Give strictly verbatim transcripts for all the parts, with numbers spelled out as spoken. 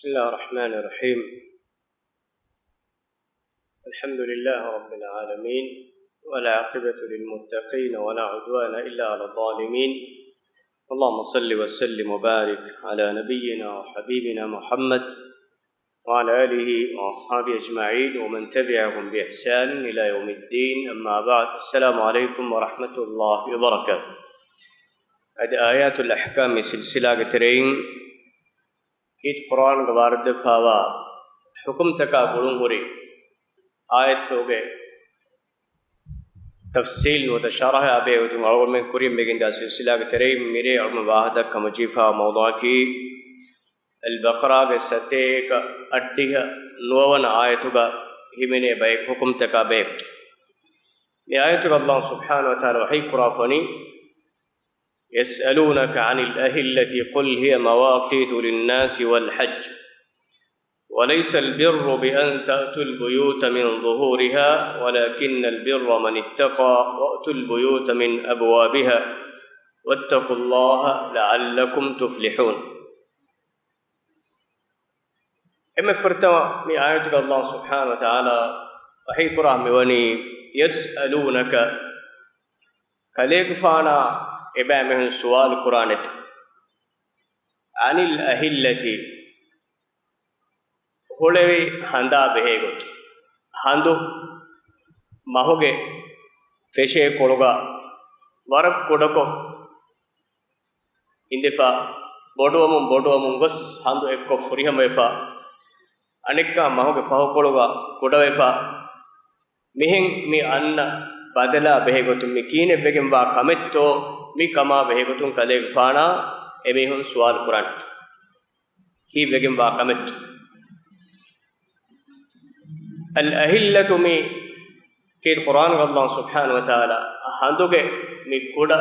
بسم الله الرحمن الرحيم. الحمد لله رب العالمين، والعاقبة للمتقين، ولا عدوان إلا على الظالمين. اللهم صل وسلم وبارك على نبينا وحبيبنا محمد وعلى آله وأصحابه أجمعين ومن تبعهم بإحسان إلى يوم الدين. أما بعد، السلام عليكم ورحمة الله وبركاته. އަދި އާޔާތުލް އަޙްކާމް ސިލްސިލާގެ ތެރެއިން ކީރިތި ޤުރްއާންގަ ވާރިދުވެފައިވާ ޙުކުމްތަކާ ގުޅުންހުރި އާޔަތުގެ ތަފްސީލް ނުވަތަ ޝަރަޙަ އާ ބެހޭގޮތުން އަޅުގަނޑުމެން ކުރިން ވެގެންދާ ސިލްސިލާގެ ތެރެއިން މިރޭ އަޅުގަނޑު ވާހަކަ ކަމަށް ޖެހިފައިވާ މައުޟޫޢަކީ އަލްބަޤަރާގެ ސަތޭކަ އަށްޑިހަ ނުވަވަނަ އާޔަތުގަ ހިމެނޭ ބައެއް ޙުކުމްތަކާ ބެހޭ. މި އާޔަތުގަ ﷲ ސުބްޙާނަހޫ ވަތަޢާލާ ވަޙީ ކުރާފަ ވަނީ، يسألونك عن الأهلة قل هي مواقيت للناس والحج وليس البر بأن تأتوا البيوت من ظهورها ولكن البر من اتقى وأتوا البيوت من أبوابها واتقوا الله لعلكم تفلحون. އެންމެ ފުރަތަމަ މި އާޔަތުގަ ﷲ ސުބްޙާނަހޫ ވަތަޢާލާ ވަޙީކުރާ މިވަނީ، يسألونك، ކަލޭގެފާނާ އެބައިމީހުން ސުވާލު ކުރާނެތަ؟ عن الأهلة، ހުޅެވި ހަނދާ ބެހޭގޮތުން. ހަނދު މަހުގެ ފެށޭ ކޮޅުގަ ވަރަށް ކުޑަކޮށް އިނދެފަ، ބޮޑުވަމުން ބޮޑުވަމުން ގޮސް ހަނދު އެއްކޮށް ފުރިހަމަވެފަ، އަނެއްކާ މަހުގެ ފަހުކޮޅުގަ ކުޑަވެފަ، މިހެން މި އަންނަ ބަދަލާ ބެހޭގޮތުން މި ކީނެއްވެގެންވާ ކަމެއްތޯ؟ މި ކަމާ ބެހޭގޮތުން ކަލޭގެފާނާ އެމީހުން ސުވާލު ކުރާނެ. ކީއްވެގެންވާ ކަމެއްތޯ؟ އަލްއަހިއްލަތު މި ކީރިތި ޤުރްއާންގަ ﷲ ސުބްޙާނަހޫ ވަތަޢާލާ ހަނދުގެ މި ކުޑަ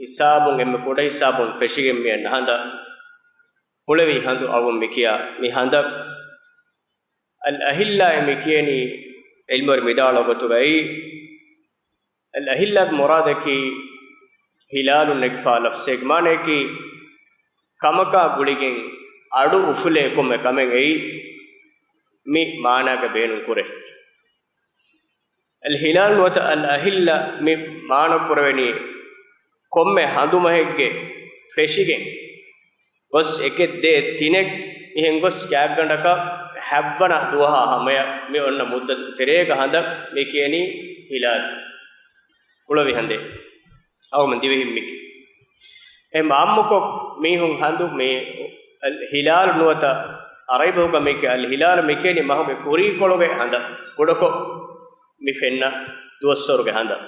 ހިސާބުން، އެންމެ ކުޑަ ހިސާބުން ފެށިގެން މި އަންނަ ހަނދަށް ހުޅެވި ހަނދު އަޅުގަނޑު މި ކިޔާ މި ހަނދަށް އަލްއަހިއްލާއޭ މި ކިޔަނީ. ޢިލްމުވެރިން ވިދާޅުވާ ގޮތުގައި، އަލްއަހިއްލާގެ މުރާދަކީ ހިލާލުން ނެގިފާ ލަފްޒެއް. މާނަޔަކީ ކަމަކާ ގުޅިގެން އަޑު އުފުލޭ ކޮންމެ ކަމެއް އެއީ މި މާނާގަ ބޭނުން ކުރޭ. އަލްހިލާލް ނުވަތަ އަލްއަހިއްލާ މި މާނަ ކުރެވެނީ ކޮންމެ ހަނދުމަހެއްގެ ފެށިގެން ގޮސް އެކެއް ދޭއް ތިނެއް އިހެން ގޮސް ގާތްގަނޑަކަށް ހަތްވަނަ ދުވަހާ ހަމަޔަށް މި އޮންނަ މުއްދަތުގެ ތެރޭގަ ހަނދަށް މި ކިޔަނީ ހިލާލް. ހުޅަވި ހަނދޭ. އަޅުގަނޑު ދިވެހިން މި ކިޔަނީ. އެހެން އާއްމުކޮށް މީހުން ހަނދު މި އަލްހިލާލް ނުވަތަ އަރަބިބަހުގަ މި ކިޔަނީ އަލްހިލާލް މި ކިޔަނީ މަހުގެ ކުރީކޮޅުގެ ހަނދަށް. ކުޑަކޮށް މި ފެންނަ ދުވަސްވަރުގެ ހަނދަށް.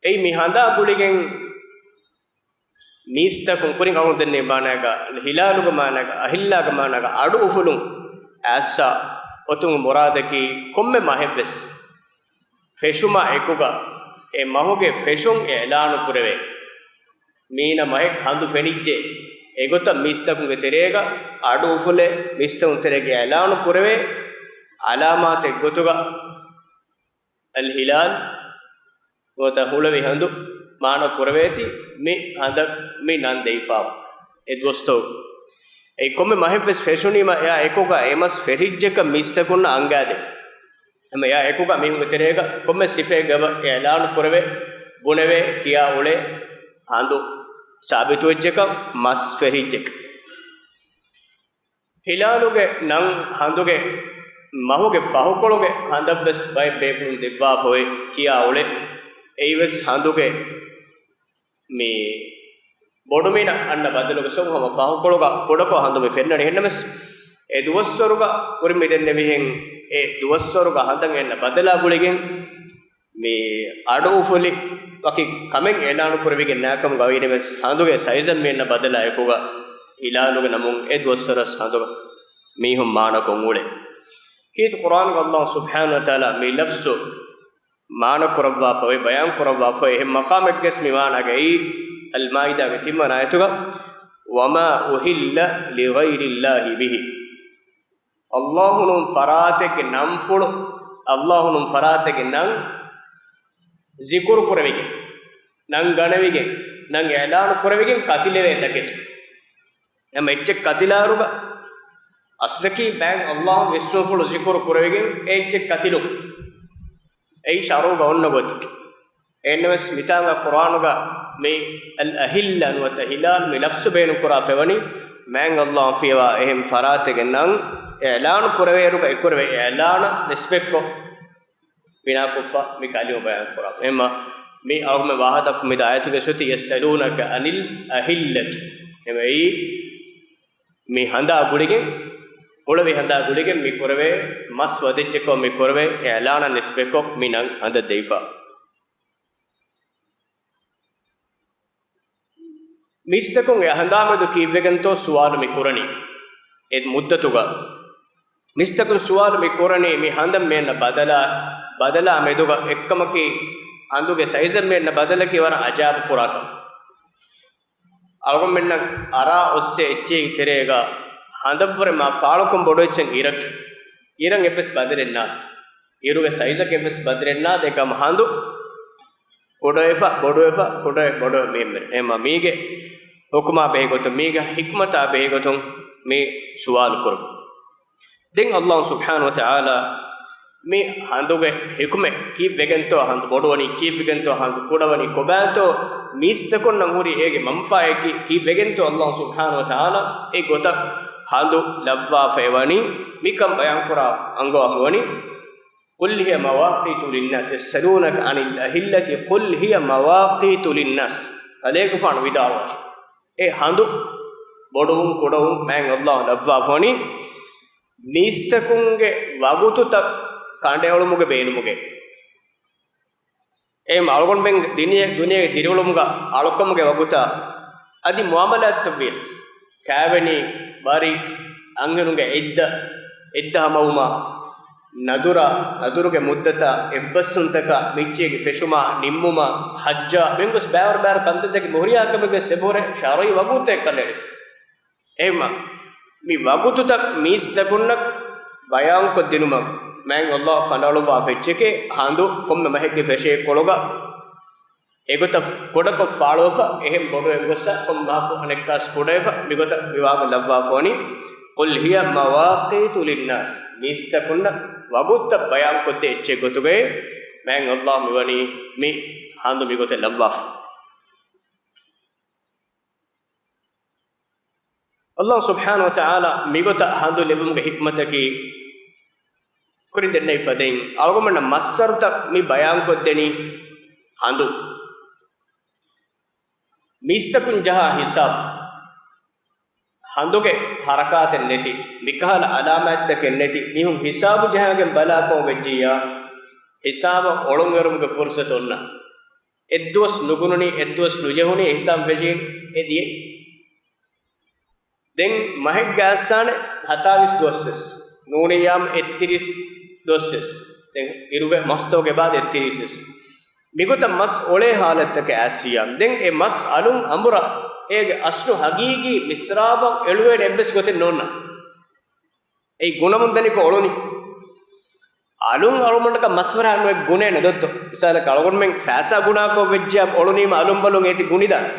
އެއީ މި ހަނދާ ގުޅިގެން މީސްތަކުން ކުރިން އަޅުގަނޑު ދެންނެވި މާނާގަ، ހިލާލުގެ މާނާގަ، އަހިއްލާގެ މާނާގަ އަޑު އުފުލުން އައިސް އޮތުމުގެ މުރާދަކީ ކޮންމެ މަހެއްވެސް ފެށުމާ އެކުގަ އެ މަހުގެ ފެށުން އިޢުލާނު ކުރެވޭ. މީނަ މަހެއް ހަނދު ފެނިއްޖެ، އެގޮތަށް މީސްތަކުންގެ ތެރޭގަ އަޑު އުފުލޭ، މީސްތަކުން ތެރޭގަ އިޢުލާނު ކުރެވޭ އަލާމާތެއް ގޮތުގަ އަލްހިލާލް ނުވަތަ ހުޅެވި ހަނދު މާނަ ކުރެވޭތީ މި ހަނދަށް މި ނަން ދެވިފައިވާ އެ ދުވަސްތަކުގަ. އެއީ ކޮންމެ މަހެއްވެސް ފެށުނީމަ އެއާ އެކުގަ އެ މަސް ފެށިއްޖެކަން މީސްތަކުންނަށް އަންގާދޭ. ހަމަ އެއާ އެކުގަ މީހުންގެ ތެރޭގަ ކޮންމެ ސިފައެއްގަ އިޢުލާނު ކުރެވޭ، ބުނެވޭ، ކިޔާ އުޅޭ ހަނދު ސާބިތުވެއްޖެކަން، މަސް ފެށިއްޖެކަން. ހިލާލުގެ ނަން ހަނދުގެ މަހުގެ ފަހުކޮޅުގެ ހަނދަށްވެސް ބައެއް ބޭފުޅުން ދެއްވާފައޮތް ކިޔާ އުޅޭ. އެއީވެސް ހަނދުގެ މި ބޮޑުމީނަ އަންނަ ބަދަލުގެ ސޮބު ހަމަ ފަހުކޮޅުގަ ކުޑަކޮށް ހަނދު މި ފެންނަނީ. އެހެންނަމަވެސް އެ ދުވަސްވަރުގަ ކުރިން މި ދެންނެވިހެން އެ ދުވަސްވަރުގަ ހަނދަށް އެންނަ ބަދަލާ ގުޅިގެން މި އަޑު އުފުލި ވަކި ކަމެއް އިޢުލާނު ކުރެވިގެން ނާކަމުގަ އިނީމަވެސް ހަނދުގެ ސައިޒަށް މި އަންނަ ބަދަލާ އެކުގަ ހިލާލުގެ ނަމުން އެ ދުވަސްވަރަސް ހަނދުގަ މީހުން މާނަކޮށް އުޅޭ. ކީރިތި ޤުރްއާނުގަ ﷲ ސުބްޙާނަހޫ ވަތަޢާލާ މި ލަފްޒު މާނަ ކުރައްވާފައޮތް، ބަޔާން ކުރައްވާފައޮތް. އެހެން މަޤާމެއްގަސް މި މާނާގައި އަލްމާއިދާގެ ތިންވަނަ އާޔަތުގަ، وما أهل لغير الله به. ﷲ ނޫން ފަރާތެއްގެ ނަންފުޅު، ﷲ ނޫން ފަރާތެއްގެ ނަން ޒިކުރު ކުރެވިގެން، ނަން ގަނެވިގެން، ނަން އިޢުލާނު ކުރެވިގެން ކަތިލެވޭ ތަކެތި. އެމަ އެއްޗެއް ކަތިލާރުގަ އަސްލަކީ މާތް އައްލާހުގެ އިސްމުފުޅު ޒިކުރު ކުރެވިގެން އެ އެއްޗެއް ކަތިލު. އެއީ ޝަރުޢުގަ އޮންނަ ގޮތެކޭ. އެހެންނަމަވެސް މިތާނގަ ޤުރްއާނުގަ މި އަލްއަހިއްލަ ނުވަތަ ހިލާލް މި ލަފްޒު ބޭނުން ކުރާ ފެވަނީ މާތް އައްލާހު ފިޔަވާ އެހެން ފަރާތެއްގެ ނަން އިޢްލާނު ކުރެވޭއިރުގަ އެކުރެވޭ އިޢްލާނަށް ނިސްބަތްކޮށް ބިނާކޮށްފަ މި ކަލިމަ ބަޔާން ކުރާ. އެހެންމަ މި އަޅުގަނޑުމެން ވާހަކަ ދައްކަމުން މި ދާއިތުގެ ސޮތި يسألونك عن الأهلة. އެމައީ މި ހަނދާ ގުޅިގެން، އުޅެވި ހަނދާ ގުޅިގެން މި ކުރެވޭ މަސް ވަދެއްޖެކޮށް މި ކުރެވޭ އިޢްލާނަށް ނިސްބަތްކޮށް މި ނަން ހަނދަށް ދެވިފަ. މީސްތަކުން އެ ހަނދާމެދު ކީއްވެގެންތޯ ސުވާލު މި ކުރަނީ؟ އެ މުއްދަތުގަ މީސްތަކުން ސުވާލު މި ކުރަނީ މި ހަނދަށް މިއަންނަ ބަދަލާ، ބަދަލާ މެދުގަ އެއްކަމަކީ، ހަނދުގެ ސައިޒަށް މިއަންނަ ބަދަލަކީ ވަރަށް އަޖާބު ކުރާ ކަމެއް. އަޅުގަނޑުމެންނަށް އަރާ އޮއްސޭ އެއްޗެހި ތެރޭގަ ހަނދަށްވުރެ މާ ފާޅުކޮށް ބޮޑު އެއްޗެއް އިރަކީ. އިރަށް އެއްވެސް ބަދަލެއް ނާތި. އިރުގެ ސައިޒަކަށް އެއްވެސް ބަދަލެއް ނާތި. އެކަމަ ހަނދު ކުޑަވެފަ، ބޮޑުވެފަ، ކުޑަވެ، ބޮޑުވެ މި އެންމެ. އެމަ މީގެ ޙުކުމާ ބެހޭގޮތުން، މީގެ ޙިކްމަތާ ބެހޭގޮތުން މި ސުވާލު ކުރުން. ދެން އައްލާހު ސުބްޙާނަހު ވަތަޢާލާ މި ހަނދުގެ ޙިކުމަތް ކީއްވެގެންތޯ ހަނދު ބޮޑުވަނީ، ކީއްވެގެންތޯ ހަނދު ކުޑަވަނީ، ކޮބާތޯ މީސްތަކުންނަށް ހުރި އޭގެ މަންފާއަކީ ކީއްވެގެންތޯ އައްލާހު ސުބްޙާނަހު ވަތަޢާލާ އެ ގޮތަށް ހަނދު ލައްވާފައި ވަނީ، މިކަން ބަޔާންކުރާ އަންގަވާފަ ވަނީ. قل هي مواقيت للناس يسألونك عن الأهلة قل هي مواقيت للناس. އަލޭގެފާނު ވިދާޅުވާށި. އެ ހަނދު ބޮޑުވުން ކުޑަވުން މާތް އައްލާހު ލައްވާފަ ވަނީ މީސްތަކުންގެ ވަގުތުތައް ކަނޑައެޅުމުގެ ބޭނުމުގައި. އެހެން އަޅުގަނޑުމެން ދުނިޔެ، ދުނިޔޭގެ ދިރިއުޅުމުގަ އަޅުކަމުގެ ވަގުތާ އަދި މުއާމަލާތްތައްވިޔަސް ކާވެނި، ވަރި، އަންހެނުންގެ އިއްދަ، އިއްދަ ހަމަވުމާ، ނަދުރާ، ނަދުރުގެ މުއްދަތާ، އެއްބަސްވުންތަކާ، މިއްޗިއެއްގެ ފެށުމާ، ނިންމުމާ، ޙައްޖާ، މިންގޮސް ބާވަރު ބާވަރު ކަންތައްތަކެއް މި ހުރިހާ ކަމެއްގެ އެބަހުރި ޝަރުޢީ ވަގުތެއް ކަނޑައެޅިފަ. އެހެންމަ މި ވަގުތުތައް މީސްތަކުންނަށް ބަޔާންކޮށްދިނުމަށް މާތް އައްލާހު ކަނޑައަޅުއްވާފަ އެއްޗެކޭ ހަނދު ކޮންމެ މަހެއްގެ ފެށޭ ކޮޅުގަ އެގޮތަށް ކުޑަކޮށް ފާޅުވެފަ، އެހެން ބޮޑުވެ ގޮއްސަ ކޮން މަހަކު އަނެއްކާސް ކުޑަވެފަ، މިގޮތަށް މި ވާހަކަ ލައްވާފަ ވަނީ، قل هي مواقيت للناس، މީސްތަކުންނަށް ވަގުތުތައް ބަޔާންކޮށްދޭ އެއްޗެއް ގޮތުގައި މާތް އައްލާހު މިވަނީ މި ހަނދު މިގޮތަށް ލައްވާފަ. އައްލާހު ސުބްޙާނަހު ވަތަޢާލާ މިގޮތަށް ހަނދު ލެއްވުމުގެ ޙިކްމަތަކީ، ކުރިން ދެންނެވި ފަދައިން އަޅުގަނޑުމެންނަށް މައްސަރުތައް މި ބަޔާންކޮށްދެނީ ހަނދު. މީސްތަކުން ޖަހާ ހިސާބު، ހަނދުގެ ހަރަކާތެއް ނެތި، މިކަހަލަ އަލާމާތްތަކެއް ނެތި، މީހުން ހިސާބު ޖަހާގެން ބަލާކަމަށް ވެއްޖިއްޔާ، ހިސާބަށް އޮޅުންއެރުމުގެ ފުރުސަތު އޮންނަ. އެއްދުވަސް ނުގުނުނީ، އެއްދުވަސް ނުޖެހުނީ، އެ ހިސާބު ފެށީ އެ ދިޔައީ. ދެން މަހެއްގަ އައްސާނެ ހަތާވީސް ދުވަސްވެސް، ނޫނިއްޔާމް އެއްތިރީސް ދުވަސްވެސް، ދެން އިރުގެ މަސްތަކުގެ ބާދަ އެއްތިރީސްވެސް. މިގޮތަށް މަސް އޮޅޭ ހާލަތްތަކެއް އައްސިއްޔާމް، ދެން އެ މަސް އަލުން އަނބުރާ، އޭގެ އަސްލު ހަގީގީ މިސްރާބަށް އެޅުވޭނެ އެއްވެސް ގޮތެއް ނޯންނާ. އެއީ ގުނަމުން ދަނިކޮށް އޮޅުނީ. އަލުން އަޅުގަނޑަކަށް މަސް ފަށާ ނުވެ ގުނޭނެ ދޮއްތޯ. މިސާލަކަށް އަޅުގަނޑުމެން ފައިސާ ގުނާކޮށް ވެއްޖިއްޔާ އޮޅުނީމަ އަލުން ބަލުން އޭތި ގުނިދާނެ.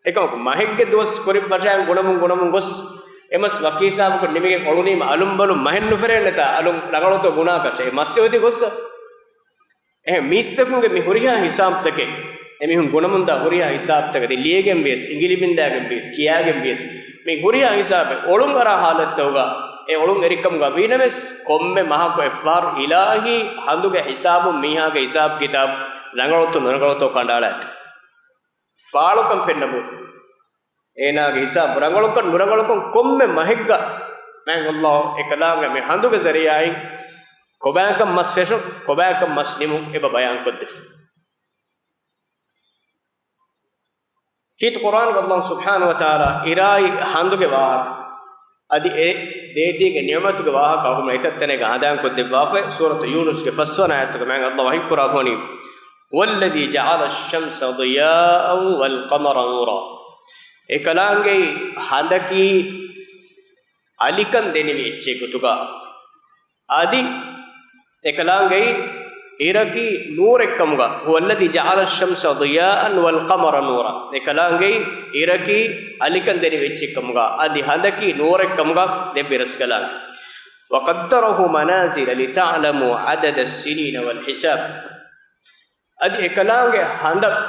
އެކަމަކު މަހެއްގެ ދުވަސް ކުރިން ފަށާން ގުނަމުން ގުނަމުން ގޮސް އެ މަސް ވަކި ހިސާބަކުން ނިމިގެން އޮޅުނީމަ އަލުން ބަލުން މަހެއް ނުފެރޭނެތާ އަލުން ރަނގަޅުތޯ ގުނާކަށެއް މަސް އޮތީ ގޮއްސަ. އެހެން މީސްތަކުންގެ މި ހުރިހާ ހިސާބުތަކެއް، އެމީހުން ގުނަމުންދާ ހުރިހާ ހިސާބުތަކެއް ލިޔެގެން ވިޔަސް، އިނގިލިބިންދާގެން ވިޔަސް، ކިޔާގެން ވިޔަސް، މި ހުރިހާ ހިސާބެއް އޮޅުން އަރާ ހާލަތްތަކުގަ، އެ އޮޅުން އެރިކަމުގަ ވީނަމަވެސް، ކޮންމެ މަހަކު އެއްފަހަރު އިލާހީ ހަނދުގެ ހިސާބުން މީހާގެ ހިސާބު ކިތާބު ރަނގަޅުތޯ ނުރަނގަޅުތޯ ކަނޑައަޅާތި. ފާޅުކަން ފެންނަމުން އޭނާގެ ހިސާބު ރަނގަޅުކަން ނުރަނގަޅުކަން ކޮންމެ މަހެއްގަ މާތް އައްލާހު އެކަލާނގެ މި ހަނދުގެ ޒަރީޢާއިން ކޮބާކަން މަސް ފެށުން، ކޮބާކަން މަސް ނިމުން އެބަ ބަޔާންކޮށްދެފަ. ކީރިތި ޤުރްއާނުގަ އައްލާހު ސުބްޙާނަހު ވަތަޢާލާ އިރާއި ހަނދުގެ ވާހަކަ، އަދި އެ ދޭތީގެ ނިޢުމަތުގެ ވާހަކަ އަޅުގަނޑުމެން އެތައް ތަނެއްގަ ހަނދާންކޮށްދެއްވާފައި، ސޫރަތު ޔޫނުސްގެ ފަސްވަނަ އާޔަތުގަ މާތް އައްލާހު ވަޙީކުރާފަ ވަނީ، هو الذي جعل الشمس ضياء والقمر نورا. އެކަލާނގެއީ ހަނދަކީ އަލިކަން ދެނިވި އެއްޗެއް ގޮތުގަ، އަދި އެކަލާނގެއީ އިރަކީ ނޫރެއްކަމުގަ، هو الذي جعل الشمس ضياء والقمر نورا. އެކަލާނގެއީ އިރަކީ އަލިކަން ދެނިވި އެއްޗެއްކަމުގަ، އަދި ހަނދަކީ ނޫރެއްކަމުގަ ލެއްވި ރަސްކަލާނގެ. وقدره منازل لتعلموا عدد السنين والحساب. އަދި އެކަލާނގެ ހަނދަށް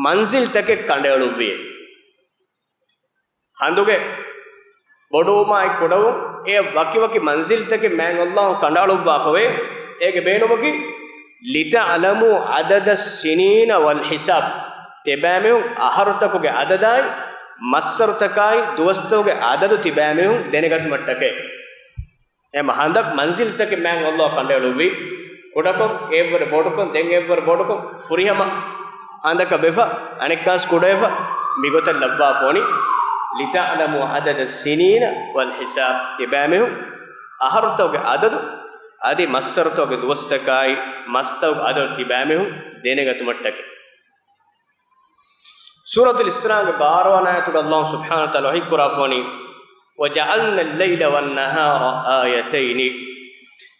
މަންޒިލްތަކެއް ކަނޑައެޅުއްވިއޭ. ހަނދުގެ ބޮޑުވުމާއި ކުޑަވުން އެ ވަކިވަކި މަންޒިލްތަކެއް މާތް ﷲ ކަނޑައަޅުއްވާފަވޭ. އޭގެ ބޭނުމަކީ، لتعلموا عدد السنين والحساب، ތިބާމީހުން އަހަރުތަކުގެ އަދަދާއި، މައްސަރުތަކާއި، ދުވަސްތަކުގެ އަދަދު ތިބާމީހުން ދެނެގަތުމަށްޓަކައި. އެހެން ހަނދަށް މަންޒިލްތަކެއް މާތް ﷲ ކަނޑައެޅުއްވި، ކުޑަކޮށް، އެއްވަރު ބޮޑުކޮށް، ދެން އެއްވަރު ބޮޑުކޮށް، ފުރިހަމަ ހަނދަކަށް ވެފަ، އަނެއްކާސް ކުޑަވެފަ، މިގޮތަށް ލައްވާފަ ވަނީ، لتعلموا عدد السنين والحساب، ތިބާމީހުން އަހަރުތަކުގެ އަދަދު، އަދި މައްސަރުތަކުގެ ދުވަސްތަކާއި، މަސްތަކުގެ އަދަދު ތިބާމީހުން ދެނެގަތުމަށްޓަކައި. ސޫރަތުލް އިސްރާގެ ބާރަވަނަ އާޔަތުގަ ﷲ ސުބްޙާނަހޫ ވަތަޢާލާ ވަޙީކުރާފަވަނީ، وجعلنا الليل والنهار آيتين.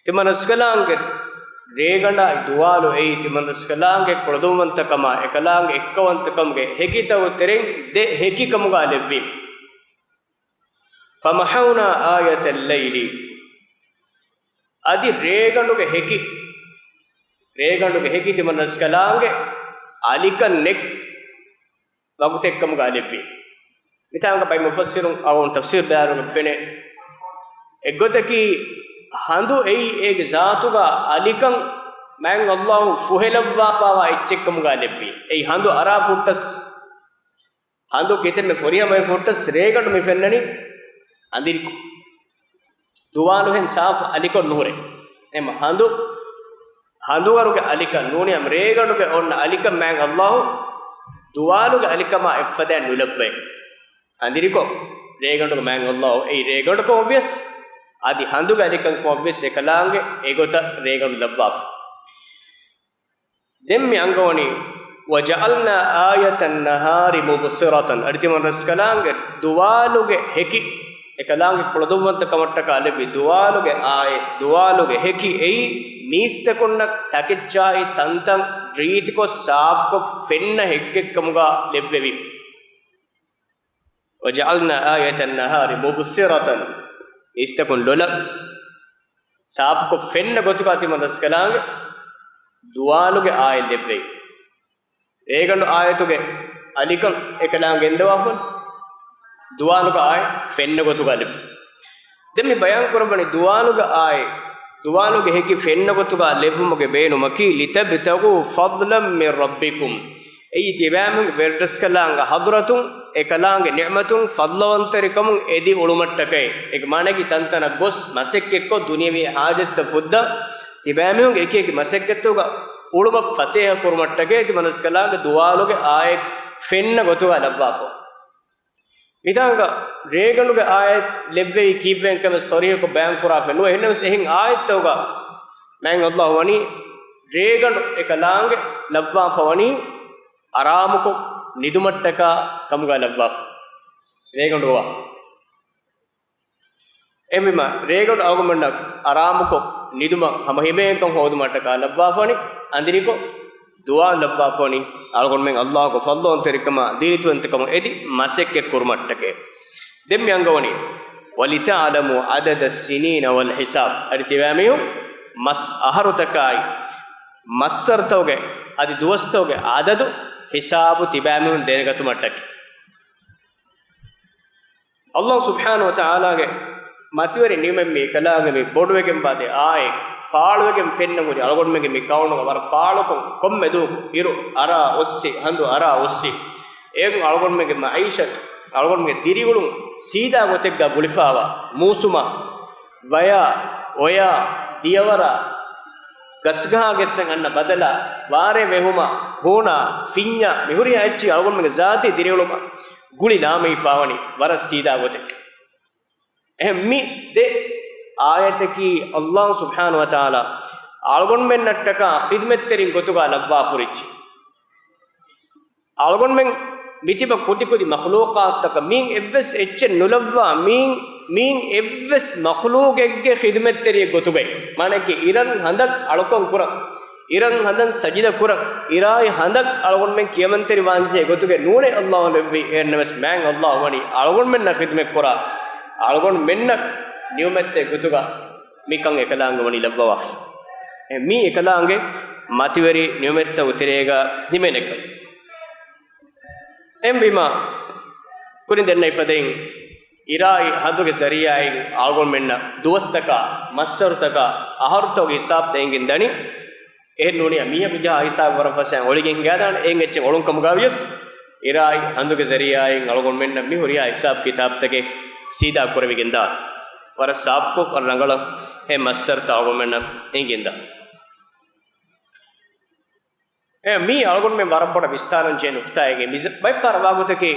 ތިމަން ރަސްކަލާނގެ ރޭގަނޑާއި ދުވާލު އެއީ ތިމަން ރަސްކަލާނގެ ކުޅަދުންވަންތަކަމާ އެކަލާނގެ އެއްކަވަންތަކަމުގެ ހެކިތަކުގެ ތެރެއިން ދެ ހެކިކަމުގަ ލެއްވީ. فمحونا آية الليل. އަދި ރޭގަނޑުގެ ހެކި، ރޭގަނޑުގެ ހެކި ތިމަން ރަސްކަލާނގެ އަލިކަން ނެތް ވަގުތެއްކަމުގަ ލެއްވީ. މިތާނގަ ބައި މުފައްސިރުން އަޅުގަނޑު ތަފްސީރު ބަޔާނުގަ ފެނޭ، އެއްގޮތަކީ ހަނދު އެއީ އޭގެ ޒާތުގަ އަލިކަން މާތް ﷲ ފުހެލައްވާފަވާ އެއްޗެއްކަމުގަ ލެއްވީ. އެއީ ހަނދު އަރާ ފުއްޓަސް، ހަނދު ކިތަންމެ ފުރިހަމަވެ ފުއްޓަސް ރޭގަނޑު މި ފެންނަނީ އަނދިރިކޮށް. ދުވާލުހެން ސާފު އަލިކޮށް ނުހުރޭ. އެހެން ހަނދު، ހަނދުވަރުގެ އަލިކަން ނޫނީ ހަމަ ރޭގަނޑުގެ އޮންނަ އަލިކަން މާތް ﷲ ދުވާލުގެ އަލިކަމާ އެއްފަދައިން ނުލައްވައޭ. އަނދިރިކޮށް ރޭގަނޑުގެ މާތް ﷲ އެއީ ރޭގަނޑު ކޮށް އޮވިޔަސް، އަދި ހަނދުގެ އަލިކަން ކޮށް އޮވިޔަސް އެކަލާނގެ އެގޮތަށް ރޭގަނޑު ލައްވާފަ. ދެން މި އަންގަވަނީ، وجعلنا آية النهار مبصرة. އަދި ތިމަން ރަސްކަލާނގެ ދުވާލުގެ ހެކި، އެކަލާނގެ ކުޅަދުންވަންތަކަމަށްޓަކާ ލެއްވި ދުވާލުގެ އާޔަތް، ދުވާލުގެ ހެކި އެއީ މީސްތަކުންނަށް ތަކެއްޗާއި ތަންތަން ރީތިކޮށް ސާފުކޮށް ފެންނަ ހެއްކެއްކަމުގަ ލެއްވެވީ. وجعلنا آية النهار مبصرة. މީސްތަކުން ލޮލަށް ސާފުކޮށް ފެންނަ ގޮތުގަ ތިމަން ރަސްކަލާނގެ ދުވާލުގެ އާޔަތް ލެއްވެވި. ރޭގަނޑު އާޔަތުގެ އަލިކަން އެކަލާނގެ ގެންދަވާފަ ދުވާލުގެ އާޔަތް ފެންނަ ގޮތުގަ ލެއްވި. ދެން މި ބަޔާން ކުރައްވަނީ ދުވާލުގެ އާޔަތް، ދުވާލުގެ ހެކި ފެންނަ ގޮތުގަ ލެއްވުމުގެ ބޭނުމަކީ، لتبتغوا فضلا من ربكم. އެއީ ތިބާމީހުންގެ ވެރިރަސްކަލާނގެ ޙަޟްރަތުން އެކަލާނގެ ނިޢުމަތުން ފަޟްލުވަންތެރިކަމުން އެދި އުޅުމަށްޓަކައި. އޭގެ މާނައަކީ ތަންތަނަށް ގޮސް މަސައްކަތްކޮށް ދުނިޔަވީ ޙާޖަތްތައް ފުއްދާ ތިބާމީހުންގެ އެކި އެކި މަސައްކަތްތަކުގަ އުޅުމަށް ފަސޭހަ ކުރުމަށްޓަކައި ތިމަން ރަސްކަލާނގެ ދުވާލުގެ އާޔަތް ފެންނަ ގޮތުގަ ލައްވާފަ. މިތާނގަ ރޭގަނޑުގެ އާޔަތް ލެއްވެވީ ކީއްވެ ކަމެއް ޞަރީޙަކޮށް ބަޔާން ކުރާފައެއް ނުވޭ. އެހެންނަމަވެސް އެހެން އާޔަތްތަކުގަ މާތް ﷲ ވަނީ ރޭގަނޑު އެކަލާނގެ ލައްވާފަ ވަނީ އަރާމުކޮށް ނިދުމަށްޓަކާ ކަމުގަ ލައްވާފަ. ރޭގަނޑު ރޮވާ. އެހެންވީމަ ރޭގަނޑު އަޅުގަނޑުމެންނަށް އަރާމުކޮށް ނިދުމަށް ހަމަ ހިމޭންކަން ހޯދުމަށްޓަކާ ލައްވާފަ ވަނީ، އަނދިރިކޮށް ދުވާލު ލައްވާފަ ވަނީ، އަޅުގަނޑުމެން ﷲ އަށް ފަޟްލުވަންތެރިކަމާ ދީނިތުވަންތަކަމުން އެދި މަސައްކަތް ކުރުމަށްޓަކައި. ދެން މި އަންގަވަނީ، ولتعلموا عدد السنين والحساب. އަދި ތިބާމީހުން މަސް އަހަރުތަކާއި، މައްސަރުތަކުގެ އަދި ދުވަސްތަކުގެ އަދަދު ހިސާބު ތިބާމީހުން ދެނެގަތުމަށްޓަކައި. ﷲ ސުބްޙާނަހޫ ވަތަޢާލާގެ މަތިވެރި ނިޢުމަތް މި އެކަލާނގެ މި ބޮޑުވެގެންވާ ދެ އާޔަތް ފާޅުވެގެން ފެންނަ ހުރި އަޅުގަނޑުމެންގެ މި ކައުނުގަ ވަރަށް ފާޅުކޮށް، ކޮންމެ ދުވަހަކު އިރު އަރާ އޮއްސި، ހަނދު އަރާ އޮއްސި، އޭގުން އަޅުގަނޑުމެންގެ މަޢީޝަތު، އަޅުގަނޑުމެންގެ ދިރިއުޅުން ސީދާ ގޮތެއްގަ ގުޅިފައިވާ މޫސުމާ، ވަޔާ، އޮޔާ، ދިޔަވަރާ، ގަސްގަހާގެއްސަން އަންނަ ބަދަލާ، ވާރޭ ވެހުމާ، ހޫނާ، ފިންޏާ، މިހުރިހާ އެއްޗެހި އަޅުގަނޑުމެންގެ ޒާތީ ދިރިއުޅުމަށް ގުޅި ލާމެހިފައިވަނީ ވަރަށް ސީދާ ގޮތެއް. އެހެން މި ދެ އާޔަތަކީ ﷲ ސުބްޙާނަހޫ ވަތަޢާލާ އަޅުގަނޑުމެންނަށްޓަކާ ޚިދުމަތްތެރިން ގޮތުގަ ލައްވާފަ ހުރި އެއްޗެއް. އަޅުގަނޑުމެން މިތިބަ ކުދިކުދި މަޚްލޫޤާތުތަކަށް މީން އެއްވެސް އެއްޗެއް ނުލައްވާ، މީން މީން އެއްވެސް މަޚްލޫޤެއްގެ ޚިދުމަތްތެރިއެއް ގޮތުގައި، މާނައަކީ އިރަށް ހަނދަށް އަޅުކަން ކުރަން، އިރަށް ހަނދަށް ސަޖިދަ ކުރަން، އިރާއި ހަނދަށް އަޅުގަނޑުމެން ކިޔަމަންތެރި ވާންޖެހޭ ގޮތުގެ ނޫނޭ ﷲ ލެއްވީ. އެހެންނަމަވެސް މާތް ﷲ ވަނީ އަޅުގަނޑުމެންނަށް ޚިދުމަތް ކުރާ، އަޅުގަނޑުމެންނަށް ނިޢުމަތްތެރި ގޮތުގަ މިކަން އެކަލާނގެ ވަނީ ލައްވަވާފަ. އެ މީ އެކަލާނގެ މަތިވެރި ނިޢުމަތްތައް ތެރޭގަ ހިމެނޭ ކަން. އެހެންވީމާ، ކުރިން ދެންނެވި ފަދައިން، އިރާއި ހަނދުގެ ޒަރީޢާއިން އަޅުގަނޑުމެންނަށް ދުވަސްތަކާ، މައްސަރުތަކާ، އަހަރުތަކުގެ ހިސާބުތައް އެނގިން ދަނީ. އެހެން ނޫނީ، މީހަކު ޖަހާ ހިސާބު ވަރަށް ފަސޭހައިން އޮޅިގެން ހިނގާދާނެ. އެހެން އެއްޗެއް އޮޅުން ކަމުގައިވިޔަސް، އިރާއި ހަނދުގެ ޒަރީޢާއިން އަޅުގަނޑުމެންނަށް މި ހުރިހާ ހިސާބު ކިތާބުތަކެއް ސީދާ ކުރެވިގެންދާނެ. ވަރަށް ސާފުކޮށް، ވަރަށް ރަނގަޅަށް އެ މައްސަރުތައް އަޅުގަނޑުމެންނަށް އެނގިންދާ. އެ މީ އަޅުގަނޑުމެން ވަރަށް ބޮޑަށް ވިސްތާރަން ޖެހޭ ނުކުތާއެއް. މި ޒަ-، ބައެއްފަހަރަށް ވާގޮތަކީ،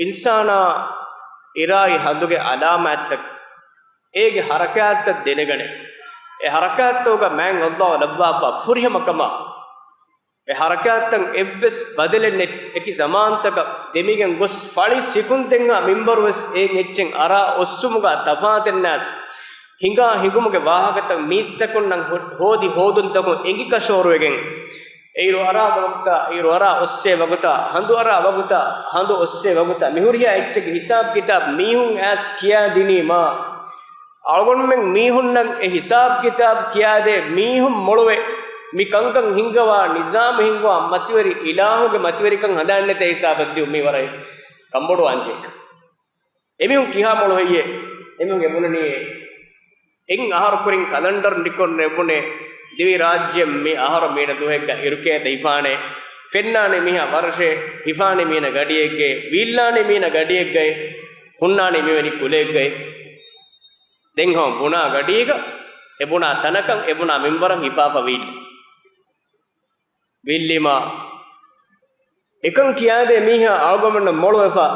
އިންސާނާ އިރާއި ހަނދުގެ އަލާމާތްތައް، އޭގެ ހަރަކާތްތައް ދެނެގަނެ. އެ ހަރަކާތްތަކުގަ މާތް ﷲ ލައްވާފަ ފުރިހަމަކަމާ، އެ ހަރަކާތްތައް އެއްވެސް ބަދަލެއް ނެތި، އެކި ޒަމާންތަކަށް ދެމިގެން ގޮސް ފަޅި ސިކުންތެއްހާ މިންވަރުވެސް އެއްޗެއް އަރާ އޮއްސުމުގަ ތަފާތެއް ނާސް. ހިނގާ ހިނގުމުގެ ވާހަކަތައް މީސްތަކުންނަށް ހޯ-، ހޯދި ހޯދުންތަކުން އެނގި ކަށަވަރުވެގެން، އެއިރު އަރާ ވަގުތާ، އިރު އަރާ އޮއްސޭ ވަގުތާ، ހަނދު އަރާ ވަގުތާ، ހަނދު އޮއްސޭ ވަގުތާ، މިހުރިހާ އެއްޗެއްގެ ހިސާބު ކިތާބު މީހުން އައިސް ކިޔާދިނީމާ، އަޅުގަނޑުމެން މީހުންނަށް އެ ހިސާބު ކިތާބު ކިޔާދޭ މީހުން މޮޅުވެ، މި ކަންކަން ހިންގަވާ، ނިޒާމު ހިންގަވާ، މަތިވެރި އިލާހުގެ މަތިވެރިކަން ހަނދާންނެތޭ ހިސާބަށް ދިޔުން މީ ވަރަށް ކަންބޮޑުވާންޖެހޭ. އެމީހުން ކިހާ މޮޅު ހެއްޔޭ؟ އެމީހުން އެބުނަނީ އެއް އަހަރު ކުރިން ކަލަންޑަރު ނިކޮން އެބުނޭ، ދިވެހިރާއްޖެ މި އަހަރު މީނަ ދުވަހެއްގަ އިރުކޭތަ ހިފާނެ، ފެންނާނެ މީހާ ވަރަށޭ، ހިފާނެ މީނަ ގަޑިއެއްގައި، ވީއްލާނެ މީނަ ގަޑިއެއްގައި، ހުންނާނެ މިވެނި ކުލައެއްގައި. ދެން ހަމަ ބުނާ ގަޑީގަ، އެބުނާ ތަނަކަށް، އެބުނާ މިންވަރަށް ހިފާފަ ވީއްލި. ވީއްލީމާ، އެކަން ކިޔާދޭ މީހާ އަޅުގަނޑުމެންނަށް މޮޅުވެފަ،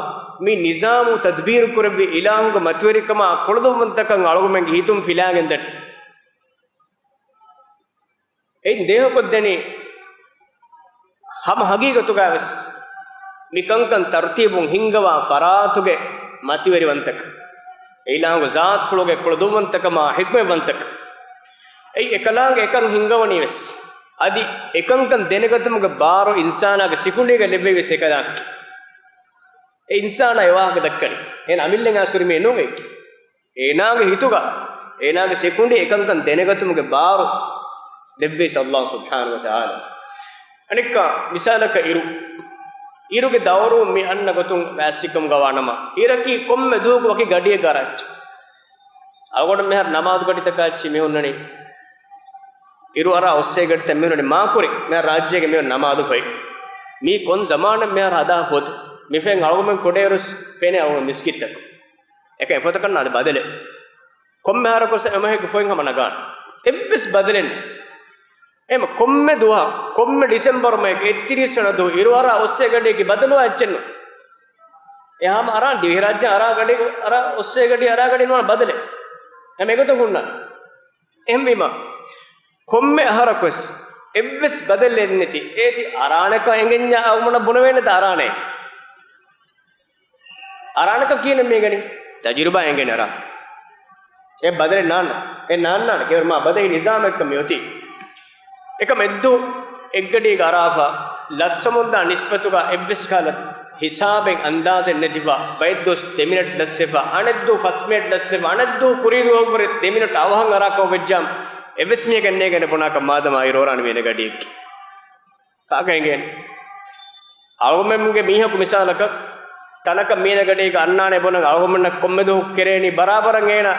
މި ނިޒާމު ތަދްބީރު ކުރެއްވި އިލާހުގެ މަތިވެރިކަމާ ކުޅަދުންވަންތަކަން އަޅުގަނޑުމެންގެ ހިތުން ފިލާގެންދަނީ. އެއިން ދޭހަކޮށްދެނީ ހަމަ ހަގީގަތުގައިވެސް މި ކަންކަން ތަރުތީބުން ހިންގަވާ ފަރާތުގެ މަތިވެރިވަންތަކަން، އެ އިލާހުގެ ޒާތުފުޅުގެ ކުޅަދުންވަންތަކަމާ ޙިކްމަތްވަންތަކަން. އެއީ އެކަލާނގެ އެކަން ހިންގަވަނީވެސް، އަދި އެކަންކަން ދެނެގަތުމުގެ ބާރު އިންސާނާގެ ސިކުނޑީގަ ލެއްވެވިޔަސް އެކަލާނގެ. އެ އިންސާނާ އެ ވާހަކަ ދައްކަނީ. އޭނަ އަމިއްލައަށް އައިސް ހުރި މީހެއް ނޫން އެއީ. އޭނާގެ ހިތުގަ، އޭނާގެ ސިކުނޑި އެކަންކަން ދެނެގަތުމުގެ ބާރު ލެއްވީސް ﷲ ސުބްޙާނަހޫ ވަތަޢާލާ. އަނެއްކާ މިސާލަކަށް އިރު. އިރުގެ ދައުރު މި އަންނަ ގޮތުން ވާސިކަމުގަ ވާނަމަ، އިރަކީ ކޮންމެ ދުވަހަކު ވަކި ގަޑިއެއްގަ އަރާ އެއްޗެއް. އަޅުގަނޑު މިހާރު ނަމާދު ގަޑިތަކާ އެއްޗެއް މި ހުންނަނީ. އިރު އަރާ އޮއްސޭ ގަޑިތައް މި ހުންނަނީ މާކުރި. މިހާރު ރާއްޖޭގެ މިހުން ނަމާދު ފަތް. މީ ކޮން ޒަމާނެއް މިހާރު ހަދާ ފޮތު. މި ފޮތް އަޅުގަނޑުމެން ކުޑައިރުސް ފެނޭ އަޅުގަނޑު މިސްކިތްތަކުން. އެކަން އެފޮތަކަށް ނާދެ ބަދަލެއް. ކޮންމެ އަހަރަކުވެސް އެމަހެއްގެ ފޮތް ހަމަ ނަގާނެ. އެއްވެސް ބަދަލެއް ނެތް. އެމަ ކޮންމެ ދުވަހަކު، ކޮންމެ ޑިސެމްބަރު މަހެއްގެ އެއްތިރީސް ވަނަ ދުވަހު އިރު އަރާ އޮއްސޭ ގަޑިއެއްގެ ބަދަލުވާ އެއްޗެއް ނޫން. އެ ހަމަ އަރާން ދިވެހިރާއްޖެ އަރާ ގަޑި، އަރާ އޮއްސޭ ގަޑި، އަރާ ގަޑި ނުވާ ބަދަލެއް. ހަމަ އެގޮތަށް ހުންނާނެ. އެހެންވީމަ، ކޮންމެ އަހަރަކުވެސް އެއްވެސް ބަދަލެއް ނެތި. އޭތި އަރާނެކަން އެނގެންޏާ އަޅުގަނޑަށް ބުނެވޭނެތަ އަރާނެ؟ އަރާނެކަން ކިހިނެއް މީގަނީ؟ ތަޖުރިބާ އެނގޭނެ އަރާ. އެ ބަދަލެއް ނާންނާނެ. އެ ނާންނާނެ. ކެވެރު މާ ބަދަހި ނިޒާމެއްކަން މި އޮތީ. އެކަމް އެއްދު އެއްގަޑީގަ އަރާފަ، ލަސްވަމުންދާ ނިސްބަތުގަ އެއްވެސް ކަހަލަ ހިސާބެއް އަންދާޒެއް ނެތިފަ، ބައެއްދުވަސް ދެ މިނެޓް ލަސްވެފަ، އަނެއްދު ފަސް މިނެޓް ލަސްވެފަ، އަނެއްދު ކުރީ ދުވަހު ވުރެ ދެ މިނެޓް އަވަހަށް އަރާކަމަށް ވެއްޖާމަ، އެއްވެސް މީހަކަށް ނޭނގޭނެ ބުނާކަށް މާދަމާ އިރު އަރާނެ މީނަ ގަޑިއެއްގެ. ކާކަށް އެނގޭނެ؟ އަޅުގަނޑުމެންގެ މީހަކު މިސާލަކަށް، ތަނަކަށް މީނަ ގަޑީގަ އަންނާނެ ބުނަން އަޅުގަނޑުމެންނަށް ކޮންމެ ދުވަހަކު ކެރޭނީ ބަރާބަރަށް އޭނަ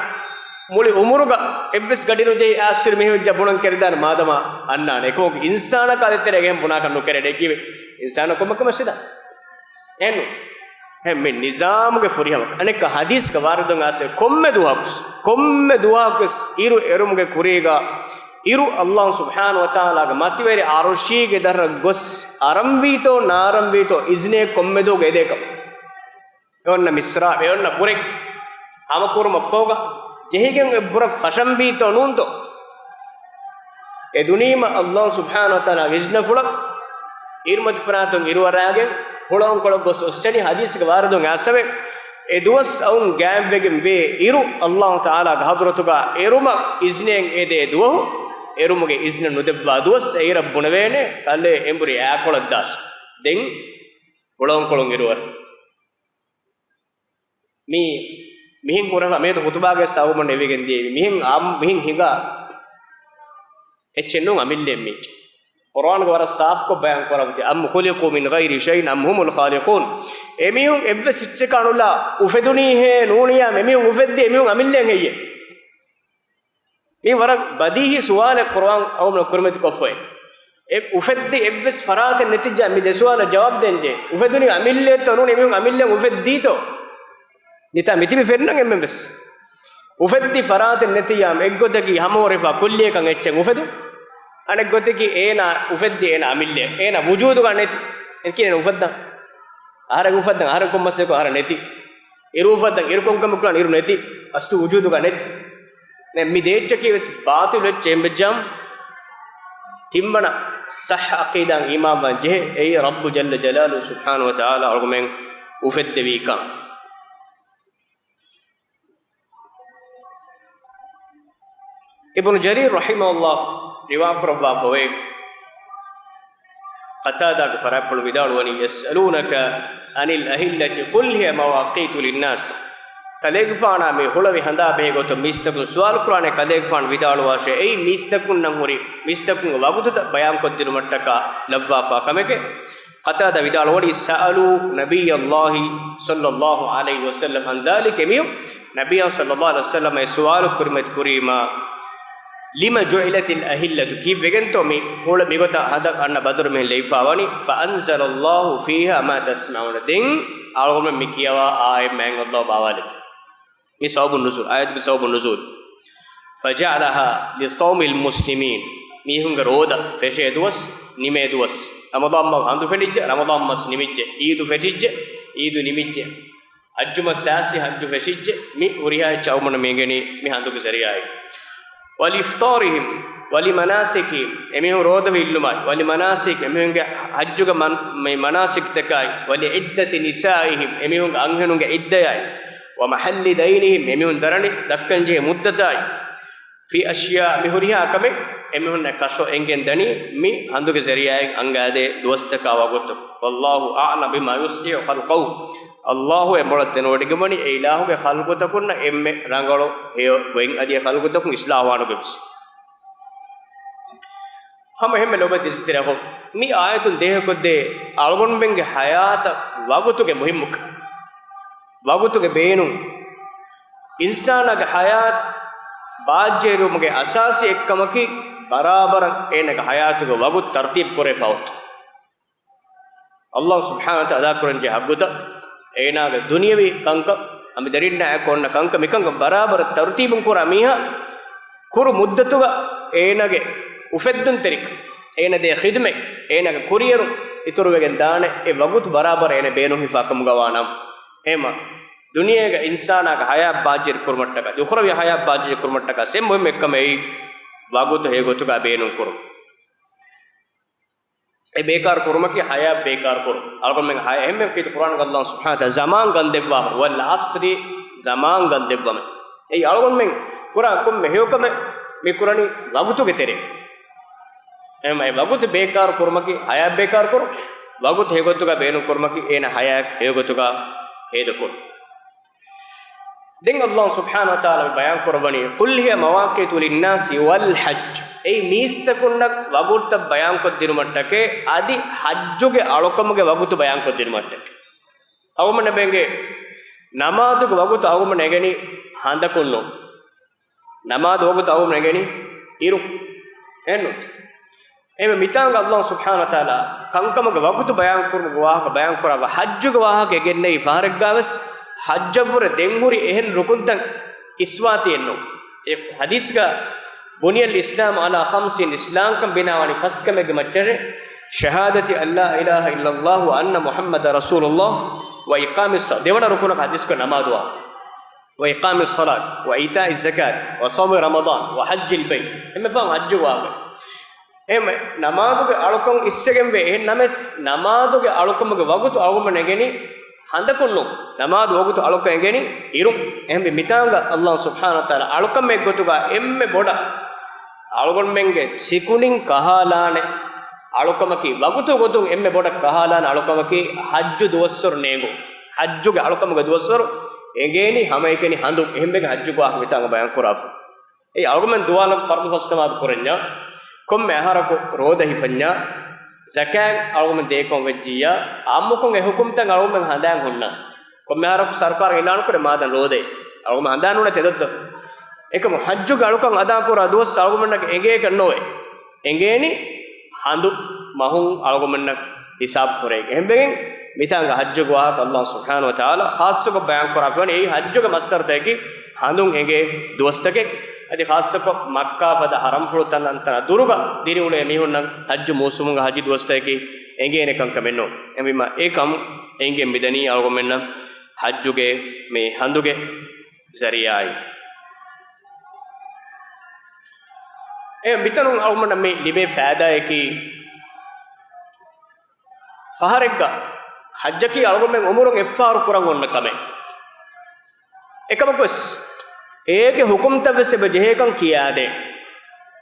މުޅި އުމުރުގަ އެއްވެސް ގަޑި ނުޖެހި އައިސް ހުރި މީހެއް ވެއްޖާ ބުނަން ކެރިދާނެ މާދަމާ އަންނާނެ. އެކަމަކު އިންސާނަކާ ދޭތެރޭގަ އެހެން ބުނާކަށް ނުކެރޭނެ. އެއީ އިންސާނަކު ކޮންމެ ކަމެއް ސީދާ. އެހެންނު. އެހެން މި ނިޒާމުގެ ފުރިހަމަ. އަނެއްކާ ހަދީސްގަ ވާރިދުން އާސެ ކޮންމެ ދުވަހަކު، ކޮންމެ ދުވަހަކުވެސް އިރު އެރުމުގެ ކުރީގަ އިރު ﷲ ސުބްޙާނަހޫ ވަތަޢާލާގެ މަތިވެރި ޢަރުޝީގެ ދަށަށް ގޮސް އަރަންވީތޯ ނާރަންވީތޯ އިޒްނެއް ކޮންމެ ދުވަހަކު އެދޭކަމަށް. އެ އޮންނަ މިސްރާބް، އެ އޮންނަ ބުރެއް ހަމަކުރުމަށްފަހުގަ ޖެހިގެން އެ ބުރަށް ފަށަންވީތޯ ނޫންތޯ؟ އެދުނީމަ ﷲ ސުބްޙާނަހޫ ވަތަޢާލާގެ އިޒްނަފުޅަށް އިރުމަތި ފަރާތުން އިރުއަރާގެން ހުޅަހުންކޮޅަށް ގޮސް އޮއްސެނީ. ޙަދީޘްގަ ވާރިދުން އައިސްފަވޭ. އެ ދުވަސް އައުން ގާތްވެގެން ވޭ އިރު، އައްލާހު ތަޢާލާގެ ޙަޟްރަތުގަ އެރުމަށް އިޒްނެއް އެދޭ ދުވަހު، އެރުމުގެ އިޒްނަ ނުދެއްވާ ދުވަސް އެއިރަށް ބުނެވޭނެ، ކަލޭ އެނބުރި އާކޮޅަށް ދާސް. ދެން ހުޅަނގުކޮޅުން އިރުއަރު. މި، މިހެން ކުރަން މިއަދު ޚުތުބާގެ ސަބަބުން އެވިގެން ދިޔައީ. މިހެން އާ، މިހެން ހިނގާ އެއްޗެއް ނޫން އަމިއްލައެއް މީ. ޤުރްއާނުގަ ވަރަށް ސާފުކޮށް ބަޔާން ކުރައްވަތީ، أَمْ خُلِقُوا مِنْ غَيْرِ شَيْءٍ أَمْ هُمُ الْخَالِقُونَ. އެމީހުން އެއްވެސް އެއްޗަކާ ނުލާ އުފެދުނީހޭ ނޫނިޔާ އެމީހުން އުފެއްދި އެމީހުން އަމިއްލައެއް ހެއްޔޭ؟ މީ ވަރަށް ބަދީހީ ސުވާލެއް ޤުރްއާން އަޅުގަނޑުމެންނަށް ކުރިމަތި ކޮށްފައި. އެ އުފެއްދި އެއްވެސް ފަރާތެއް ނެތިއްޖާ މި ދެ ސުވާލަށް ޖަވާބު ދޭންޖެހޭ. އުފެދުނީ އަމިއްލައެއްތޯ ނޫނީ އެމީހުން އަމިއްލައިން އުފެއްދީތޯ؟ ނިތާ މިތިބި ފެންނަން އެންމެން ވެސް. އުފެއްދި ފަރާތެއް ނެތިއްޔާ އެއްގޮތަކީ ހަމަހުރެފާ ކުއްލިއަކަށް އެއްޗެއް އުފެދުން. އަނެއްގޮތަކީ އޭނާ އުފެއްދި އޭނާ އަމިއްލައެއް. އޭނާ ވުޖޫދުގަ ނެތި. އެކި އޭނާ އުފައްދަން. އަހަރެން އުފައްދަން. އަހަރެން ކޮންމަސް އެކު އަހަރެން ނެތި. އިރު އުފައްދަން. އިރު ކޮންކަމެއް ކުރާން އިރު ނެތި. އަސްލު ވުޖޫދުގަ ނެތި. ނެ، މި ދޭއްޗަކީ ވެސް ބާޠިލު އެއްޗެއް އެނބެއްޖާމު ތިންވަނަ ޞައްޙަ ޢަޤީދާއިން އީމާންވާން ޖެހޭ. އެއީ ރައްބު ޖައްލަ ޖަލާލު ސުބްޙާނަހު ވަތަޢާލާ އަޅުގަނޑުމެން އުފެއްދެވީކަން. އިބްނު ޖަރީރު ރަޙިމަހުﷲ ރިވާކުރައްވާފަވޭ، ޤަތާދާގެ ފަރާތްޕުޅު ވިދާޅުވަނީ، يَسْأَلُونَكَ عَنِ الْأَهِلَّةِ قُلْ هِيَ مَوَاقِيتُ لِلنَّاسِ. ކަލޭގެފާނާ މި ހުޅަވި ހަނދާ ބެހޭ ގޮތުން މީސްތަކުން ސުވާލު ކުރާނެ. ކަލޭގެފާނު ވިދާޅުވާށޭ، އެއީ މީސްތަކުންނަށް ހުރި، މީސްތަކުންގެ ވަގުތުތައް ބަޔާންކޮށްދިނުމަށްޓަކާ ލައްވާފާ ކަމެކޭ. ޤަތާދާ ވިދާޅުވަނީ، سَأَلُوا نَبِيَّ اللَّهِ صَلَّى اللَّهُ عَلَيْهِ وَسَلَّمَ عَنْ ذَلِكَ. އެމީހުން ނަބިއްޔާ ޞައްލައްލާހު ޢަލައިހި ވަސައްލަމަށް އެ ސުވާލު ކުރިމަތި ކުރީމާ، لِمَ جُعِلَتِ الْأَهِلَّةُ، ކީއްވެގެންތޯ މި ހުޅަ މިގޮތަށް ހަނދަ އަންނަ ބަދަރު މިހެން ލެވިފާވަނީ؟ فَأَنْزَلَ اللَّهُ فِيهَا مَا تَسْمَعُونَ. ދެން އަޅުގަނޑުމެން މި ކިޔަވާ އާޔަތް މާތް ﷲ ބާވާލެއްވި. މި ސަބަބު ނުޒޫލް، އާޔަތުގެ ސަބަބު ނުޒޫލް. فَجَعَلَهَا لِصَوْمِ الْمُسْلِمِينَ. މީހުންގެ ރޯދަ ފެށޭ ދުވަސް، ނިމޭ ދުވަސް، ރަމަޟާން މަހު ހަނދު ފެނިއްޖެ، ރަމަޟާން މަސް ނިމިއްޖެ، އީދު ފެށިއްޖެ، އީދު ނިމިއްޖެ، ޙައްޖު މަސް ސާސި ޙައްޖު ފެށިއްޖެ، މި ހުރިހާ އެއްޗެއް އަޅުގަނޑު މި އިނގެނީ މި ހަނދުގެ ޒަރީޢާއިން. وَلِإِفْطَارِهِمْ وَلِمَنَاسِكِهِمْ، އެމީހުން ރޯދަ ވިއްލުމާއި، وَلِمَنَاسِكِ، އެމީހުންގެ ޙައްޖުގެ މަން-، މި މަނާސިކްތަކާއި، وَلِعِدَّةِ نِسَائِهِمْ، އެމީހުންގެ އަންހެނުންގެ ޢިއްދަޔާއި، وَمَحَلِّ دَيْنِهِمْ، އެމީހުން ދަރަނި ދައްކަން ޖެހޭ މުއްދަތާއި، فِي أَشْيَاءَ، މި ހުރިހާ ކަމެއް އެމީހުންނަށް ކަށަވަރު އެނގެން ދަނީ މި ހަނދުގެ ޒަރީޢާއިން އަންގާދޭ ދުވަސްތަކާ ވަގުތު. وَاللَّهُ أَعْلَمُ بِمَا يُصْلِحُ خَلْقَهُ. ﷲ އެ މޮޅަށް ދެނެވޮޑިގެންވަނީ އެ އިލާހުގެ ޚަލްޤުތަކުންނަށް އެންމެ ރަނގަޅު ހެޔޮ ގޮތް އަދި އެ ޚަލްޤުތަކުން އިޞްލާޙުވާނެ ގޮތް. ހަމަ އެހެންމެ ލޮބުވެތި އިސްތިރާފު. މި އާޔަތުން ދޭހަކޮށްދޭ އަޅުގަނޑުމެންގެ ޙަޔާތަށް ވަގުތުގެ މުހިއްމުކަން. ވަގުތުގެ ބޭނުން. އިންސާނާގެ ޙަޔާތް ބާއްޖަވެރިވުމުގެ އަސާސީ އެއްކަމަކީ، ބަރާބަރަށް އޭނާގެ ޙަޔާތުގެ ވަގުތު ތަރުތީބު ކުރެވިފަ އޮތުން. ﷲ ސުބްޙާނަހު ވަތަޢާލާ އަދާކުރަންޖެހޭ ޙައްޤުތައް، އޭނާގެ ދުނިޔަވީ ކަންކަން، އަނބިދަރިންނާއެކު އޮންނަ ކަންކަން، މިކަންކަން ބަރާބަރަށް ތަރުތީބުން ކުރާ މީހާ، ކުރު މުއްދަތުގަ އޭނާގެ އުފެއްދުންތެރިކަން، އޭނާ ދޭ ޚިދުމަތް، އޭނާގެ ކުރިއެރުން އިތުރުވެގެން ދާނެ، އެ ވަގުތު ބަރާބަރަށް އޭނަ ބޭނުންހިފާ ކަމުގަ ވާނަމަ. އެހެންމަ، ދުނިޔޭގަ އިންސާނާގެ ޙަޔާތް ބާއްޖަވެރި ކުރުމަށްޓަކާ، އުޚްރަވީ ޙަޔާތް ބާއްޖަވެރި ކުރުމަށްޓަކާ އެންމެ މުހިއްމު އެއްކަމެއް ވަގުތު ހެޔޮ ގޮތުގަ ބޭނުން ކުރުން. އެ ބޭކާރު ކުރުމަކީ ޙަޔާތް ބޭކާރު ކުރުން. އަޅުގަނޑުމެން ޙަޔާ-، އެހެންމެ ކީރިތި ޤުރްއާނުގަ ﷲ ސުބްޙާނަހު ވަތަޢާލާ ޒަމާން ގަންދެއްވާ، وَالْعَصْرِ، ޒަމާން ގަންދެއްވަމެ. އެއީ އަޅުގަނޑުމެން ކުރާ ކޮންމެ ހެޔޮކަމެއް މި ކުރަނީ ވަގުތުގެ ތެރޭ. އެހެންމަ އެ ވަގުތު ބޭކާރު ކުރުމަކީ ޙަޔާތް ބޭކާރު ކުރުން. ވަގުތު ހެޔޮގޮތުގަ ބޭނުން ކުރުމަކީ އޭނަ ޙަޔާތް ހެޔޮގޮތުގަ ހޭދަ ކުރުން. ދެން ﷲ ސުބްޙާނަހު ވަތަޢާލާ ބަޔާން ކުރައްވަނީ، قُلْ هِيَ مَوَاقِيتُ لِلنَّاسِ وَالْحَجِّ. އެއީ މީސްތަކުންނަށް ވަގުތުތައް ބަޔާންކޮށްދިނުމަށްޓަކައި އަދި ޙައްޖުގެ އަޅުކަމުގެ ވަގުތު ބަޔާންކޮށްދިނުމަށްޓަކައި. އަޅުގަނޑުމެންނަށް އެނގޭ ނަމާދުގެ ވަގުތު އަޅުގަނޑުމެންނަށް އެނގެނީ ހަނދަކުން ނޫން. ނަމާދު ވަގުތު އަޅުގަނޑުމެންނަށް އެނގެނީ އިރު. އެހެންނޫން. އެހެންވެ މިތާނގަ ﷲ ސުބްޙާނަހު ވަތަޢާލާ ކަންކަމުގެ ވަގުތު ބަޔާންކުރުމުގެ ވާހަކަ ބަޔާންކުރައްވާ ޙައްޖުގެ ވާހަކަ އެނގެންނެވި ފަހަރެއްގަވެސް ޙައްޖަށްވުރެ ދެންހުރި އެހެން ރުކުންތައް އިސްވާތީއެއްނޫން. އެ ޙަދީޘްގަ، بُنِيَ الْإِسْلَامُ عَلَى خَمْسٍ، އިސްލާމްކަން ބިނާވަނީ ފަސް ކަމެއްގެ މައްޗަށޭ، شَهَادَةِ أَنْ لَا إِلَهَ إِلَّا اللَّهُ وَأَنَّ مُحَمَّدًا رَسُولُ اللَّهِ وَإِقَامِ الصَّلَاةِ. ދެވަނަ ރުކުނަކަށް ޙަދީޘްގަ ނަމާދު ވާ. وَإِقَامِ الصَّلَاةِ وَإِيتَاءِ الزَّكَاةِ وَصَوْمِ رَمَضَانَ وَحَجِّ الْبَيْتِ. އެންމެ ފަހުން ޙައްޖު ވާގޮތް. އެހެން ނަމާދުގެ އަޅުކަން އިސްވެގެންވޭ. އެހެން ނަމަވެސް، ނަމާދުގެ އަޅުކަމުގެ ވަގުތު އަޅުގަނޑުމެންނަށް އެނގެނީ ހަނދަކުން ނޫން. ނަމާދު ވަގުތު އަޅުކަން އެނގެނީ އިރުން. އެހެންވެ މިތާނގަ އައްލާހު ސުބްޙާނަހޫ ވަތަޢާލާ އަޅުކަމެއް ގޮތުގަ އެންމެ ބޮޑަށް އަޅުގަނޑުމެންގެ ސިކުނޑިން ކަހާލާނެ އަޅުކަމަކީ، ވަގުތު ގޮތުން އެންމެ ބޮޑަށް ކަހާލާނެ އަޅުކަމަކީ ޙައްޖު ދުވަސްވަރު ނޭނގުން. ޙައްޖުގެ އަޅުކަމުގެ ދުވަސްވަރު އެނގޭނީ ހަމައެކަނި ހަނދުން. އެހެންވެގެން ޙައްޖު ގޮވާ މިތާނގަ ބަޔާން ކުރާފަ. އެއީ އަޅުގަމެން ދުވާލަކު ފަރުޟު ފަސް ނަމާދު ކުރަންޏާ، ކޮންމެ އަހަރަކު ރޯދަ ހިފަންޏާ، ޒަކާތް އަޅުގަމެން ދޭކަން ވެއްޖިއްޔާ، އާއްމުކޮށް އެ ޙުކުމްތައް އަޅުގަމެން ހަނދާން ހުންނަ. ކޮންމެ އަހަރަކު ސަރުކާރުން އިޢުލާނު ކުރޭ މާދަން ރޯދައޭ. އަޅުގަމެން ހަނދާން ހުންނަ ތެދޮއްދޮ. އެކަމު ޙައްޖުގެ އަޅުކަން އަދާކުރާ ދުވަސް އަޅުގަމެންނަކަށް އެނގޭކަށް ނޯވޭ. އެނގޭނީ ހަނދު މަހުން އަޅުގަމެންނަށް ހިސާބު ކުރޭ. އެހެންވެގެން މިތާނގަ ޙައްޖުގެ ވާހަކަ އައްލާހު ސުބްޙާނަހޫ ވަތަޢާލާ ޚާއްޞަކޮށް ބަޔާން ކުރާފައިވަނީ އެއީ ޙައްޖުގެ މައްސަރުތަކަކީ ހަނދުން އެނގޭ ދުވަސްތަކެއް. އަދި ޚާއްޞަކޮށް މައްކާ ފަދަ ޙަރަމްފުޅު ތަން ތަންތަނަށް ދުރުގަ ދިރިއުޅޭ މީހުންނަށް ޙައްޖު މޫސުމުގެ ޙައްޖު ދުވަސްތަކަކީ އެނގޭނެ ކަންކަމެއް ނޫން. އެހެންވީމާ އެ ކަން އެނގެން މިދަނީ އަޅުގަމެންނަށް ޙައްޖުގެ މި ހަނދުގެ ޒަރީޢާއިން. އެ މިތަނުން އަޅުގަނޑަށް މި ލިބޭ ފައިދާއަކީ، ފަހަރެއްގަ ޙައްޖަކީ އަޅުގަނޑުމެން އުމުރުން އެއްފަހަރު ކުރަން އޮންނަ ކަމެއް. އެކަމަކުވެސް އޭގެ ޙުކުމްތައް ވެސް އެބަ ޖެހޭކަން ކިޔާދޭ.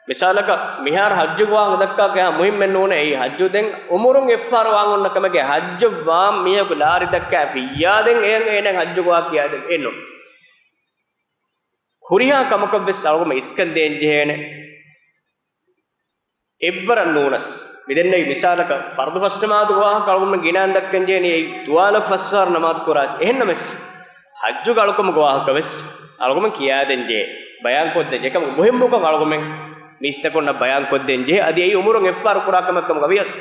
މިސާލަކަށް، މިހާރު ޙައްޖުގެ ވާހަކަ ދައްކާކަށް އެހާ މުހިއްމެއް ނޫނޭ. އެއީ ޙައްޖު ދެން އުމުރުން އެއްފަހަރު ވާން އޮންނަ ކަމެކޭ. ޙައްޖަށް ވާން މީހަކު ލާރި ދައްކާ ފިއްޔާ ދެން އޭނަ އޭނަ ޙައްޖުގެ ވާހަކަ ކިޔާދޭ އެއްނު. ހުރިހާ ކަމަކަށް ވެސް އަޅުގަނޑު އިސްކަން ދޭން ޖެހޭނެ. އެއްވަރަށް ނޫނަސް، މިދެންނެވި މިސާލަކަށް، ފަރުޟު ފަސް ނަމާދުގެ ވާހަކަ އަޅުގަނޑުމެން ގިނައިން ދައްކަން ޖެހެނީ އެއީ ދުވާލަކު ފަސްފަހަރު ނަމާދު ކުރާތީ. އެހެންނަމަވެސް، ޙައްޖުގެ އަޅުކަމުގެ ވާހަކަ ވެސް އަޅުގަނޑުމެން ކިޔާދޭން ޖެހޭ، ބަޔާންކޮށްދޭން ޖެހޭ. އެކަމުގެ މުހިއްމުކަން އަޅުގަނޑުމެން މީސްތަކުންނަށް ބަޔާންކޮށްދޭން ޖެހޭ. އަދި އެއީ އުމުރުން އެއްފަހަރު ކުރާ ކަމެއް ކަމުގަ ވިޔަސް،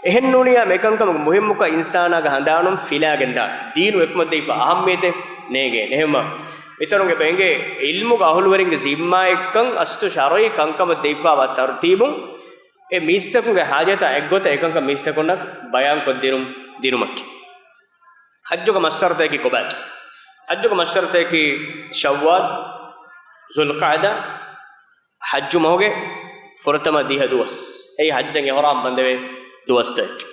އެހެން ނޫނިއްޔާ އެކަންކަމުގެ މުހިއްމުކަން އިންސާނާގެ ހަނދާނުން ފިލާގެންދާނެ. ދީނު އެކަމަށް ދެވިފާ އަހައްމިއްޔަތެއް ނޭނގޭނެ. އެހެންވީމާ، މިތަނުގެ އެބަ އެނގޭ ޢިލްމުގެ އަހުލުވެރިންގެ ޒިންމާއެއްކަން އަސްލު ޝަރުޢީ ކަންކަމަށް ދެވިފާވާ ތަރުތީބުން އެ މީސްތަކުންގެ ޙާޖަތާ އެއްގޮތަށް އެކަންކަން މީސްތަކުންނަށް ބަޔާންކޮށްދިނުން، ދިނުމަކީ. ޙައްޖުގެ މައްސަރުތަކަކީ ކޮބާތޯ؟ ޙައްޖުގެ މައްސަރުތަކަކީ ޝައްވާލް، ޒުލްޤަޢިދާ، ޙައްޖު މަހުގެ ފުރަތަމަ ދިހަ ދުވަސް. އެއީ ޙައްޖަށް އިޙްރާމް ބަނދެވޭ ދުވަސްތަކެއް.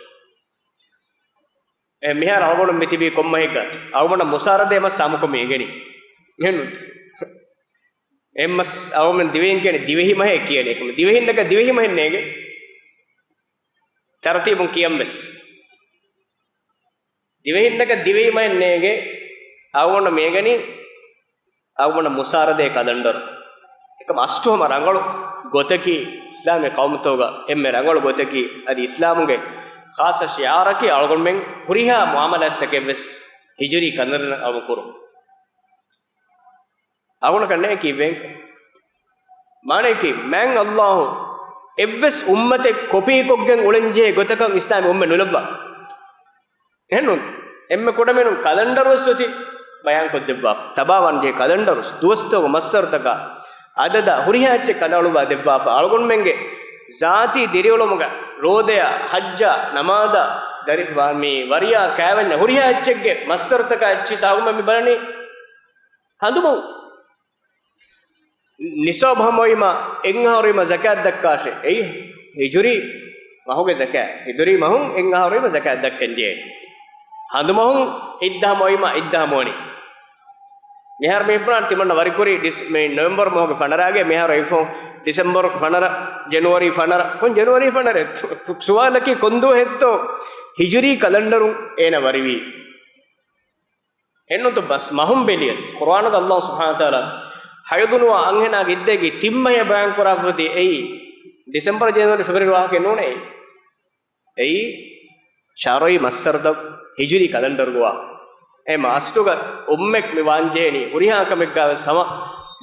އެ މިހާރު އަޅުގަނޑު މި ތިބީ ކޮންމަހެއްގަ؟ އަޅުގަނޑަށް މުސާރަދޭ މަސް ހާމަކޮށް މި އެނގެނީ. އެހެންނު. އެއްމަސް އަޅުގަނޑު ދިވެހިން ކިޔަނީ ދިވެހި މަހޭ ކިޔަނީ. އެކަމަ ދިވެހިންނަކަށް ދިވެހި މަހެއް ނޭނގެ. ތަރުތީބުން ކިޔަން ވެސް. ދިވެހިންނަކަށް ދިވެހި މަހެއް ނޭނގެ. އަޅުގަނޑަށް މި އެނގެނީ އަޅުގަނޑަށް މުސާރަދޭ ކަލަންޑަރު. އެކަމަ އަސްލު ހަމަ ރަނގަޅު ގޮތަކީ، އިސްލާމީ ޤައުމުތަކުގަ އެންމެ ރަނގަޅު ގޮތަކީ، އަދި އިސްލާމުގެ ޚާއްޞަ ޝިޢާރަކީ އަޅުގަނޑުމެން ހުރިހާ މުޢާމަލާތްތަކެއް ވެސް ހިޖުރީ ކަލަންޑަރަށް އަޅު ކުރުން. އަޅުގަނޑަކަށް ނޭނގޭ ކީއްވެ؟ މާނައަކީ، މާތް ﷲ އެއްވެސް އުއްމަތެއް ކޮޕީކޮށްގެން އުޅެންޖެހޭ ގޮތަކަށް އިސްލާމް އުއްމަތް ނުލައްވާ. އެހެންނޫން. އެންމެ ކުޑަމިނުން ކަލަންޑަރުވެސް އޮތީ ބަޔާންކޮށްދެއްވާފަ. ތަބާވާންޖެހޭ ކަލަންޑަރުވެސް. ދުވަސްތަކުގެ މައްސަރުތަކާ އަދަދާ ހުރިހާ އެއްޗެއް ކަނޑައަޅުއްވާ ދެއްވާފަ. އަޅުގަނޑުމެންގެ ޒާތީ ދިރިއުޅުމުގަ ރޯދަޔާ، ޙައްޖާ، ނަމާދާ، ދަރި-، ވާ-، މި ވަރިޔާ ކައިވެންޏާ ހުރިހާ އެއްޗެއްގެ މައްސަރުތަކާ އެއްޗިހިސާބުން މި ބަލަނީ ހަނދުމަހު. ނިޞާބު ހަމަވީމަ، އެއްއަހަރުވީމަ ޒަކާތް ދައްކާށޭ. އެއީ ހިޖުރީ މަހުގެ ޒަކާތް. ހިޖުރީ މަހުން އެއްއަހަރުވީމަ ޒަކާތް ދައްކަންޖެހޭ. ހަނދުމަހުން އިއްދަ ހަމަވީމަ، އިއްދަ ހަމަވަނީ. މިހާރު މި ހިބުނާން ތިމަންނަ ވަރިކުރީ ޑިސް-، މި ނޮވެމްބަރު މަހުގެ ފަނަރަގެ. މިހާރު އެއްފަހު ޑިސެމްބަރު ފަނަރަ، ޖެނުއަރީ ފަނަރަ. ކޮން ޖެނުއަރީ ފަނަރަ؟ ސުވާލަކީ ކޮންދުވަހެއްތޯ ހިޖުރީ ކަލަންޑަރުން އޭނަ ވަރިވީ؟ އެންނުތު ބަސް މަހުން ބެލިޔަސް، ޤުރުއާނުގަ ﷲ ސުބްޙާނަހޫ ވަތަޢާލާ ޙައިޟު ނުވާ އަންހެނާގެ އިއްދަތްގެ ތިން މަހޭ ބަޔާން ކުރާފަ އޮތީ އެއީ ޑިސެމްބަރު، ޖެނުއަރީ، ފެބްރުއަރީ ވާހަކަ ނޫނޭ. އެއީ ޝަރުޢީ މައްސަރުތައް ހިޖުރީ ކަލަންޑަރުގަ ވާ. އެހެންމަ އަސްލުގަ އުއްމަތް މި ވާންޖެހެނީ ހުރިހާ ކަމެއްގަ ވެސް ހަމަ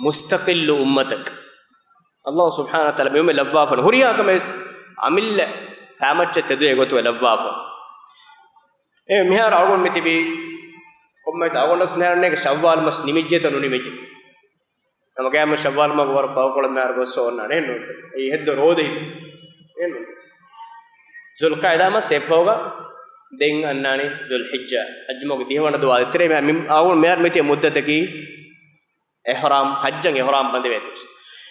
މުސްތަޤިއްލު އުއްމަތަކަށް. ﷲ ސުބްޙާނަހޫ ވަތަޢާލާ މިއުމެ ލައްވާފަން ހުރިހާ ކަމެއް ވެސް އަމިއްލަ ފައިމައްޗަށް ތެދުވޭ ގޮތުގަ ލައްވާފަ. އެ މިހާރު އަޅުގަނޑު މި ތިބީ ކޮންމެ އަޅުގަނޑަސް މިހާރު ނޭނގެ ޝައްވާލް މަސް ނިމިއްޖެތަ ނުނިމިއްޖެތަ؟ ނަމަ ގާމު ޝައްވާލް މަހު ވަރަށް ފަހުކޮޅަށް މިހާރު ގޮއްސަ އޮންނާނެ ނޫން. އެއީ ހެއްދަ ރޯދަ އެއްނު. ޒުލްޤަޢިދާ މަސް އެއްފަހުގަ ދެން އަންނާނީ ޒުލްޙިއްޖާ. ޙައްޖު މަހުގެ ދިހަވަނަ ދުވާ ދޭތެރޭ މި-، މި-، އަޅުގަނޑު މިހާރު މިތި މުއްދަތަކީ އިޙްރާމް، ޙައްޖަށް އިޙްރާމް ބަނދެވޭ ދުވަސް.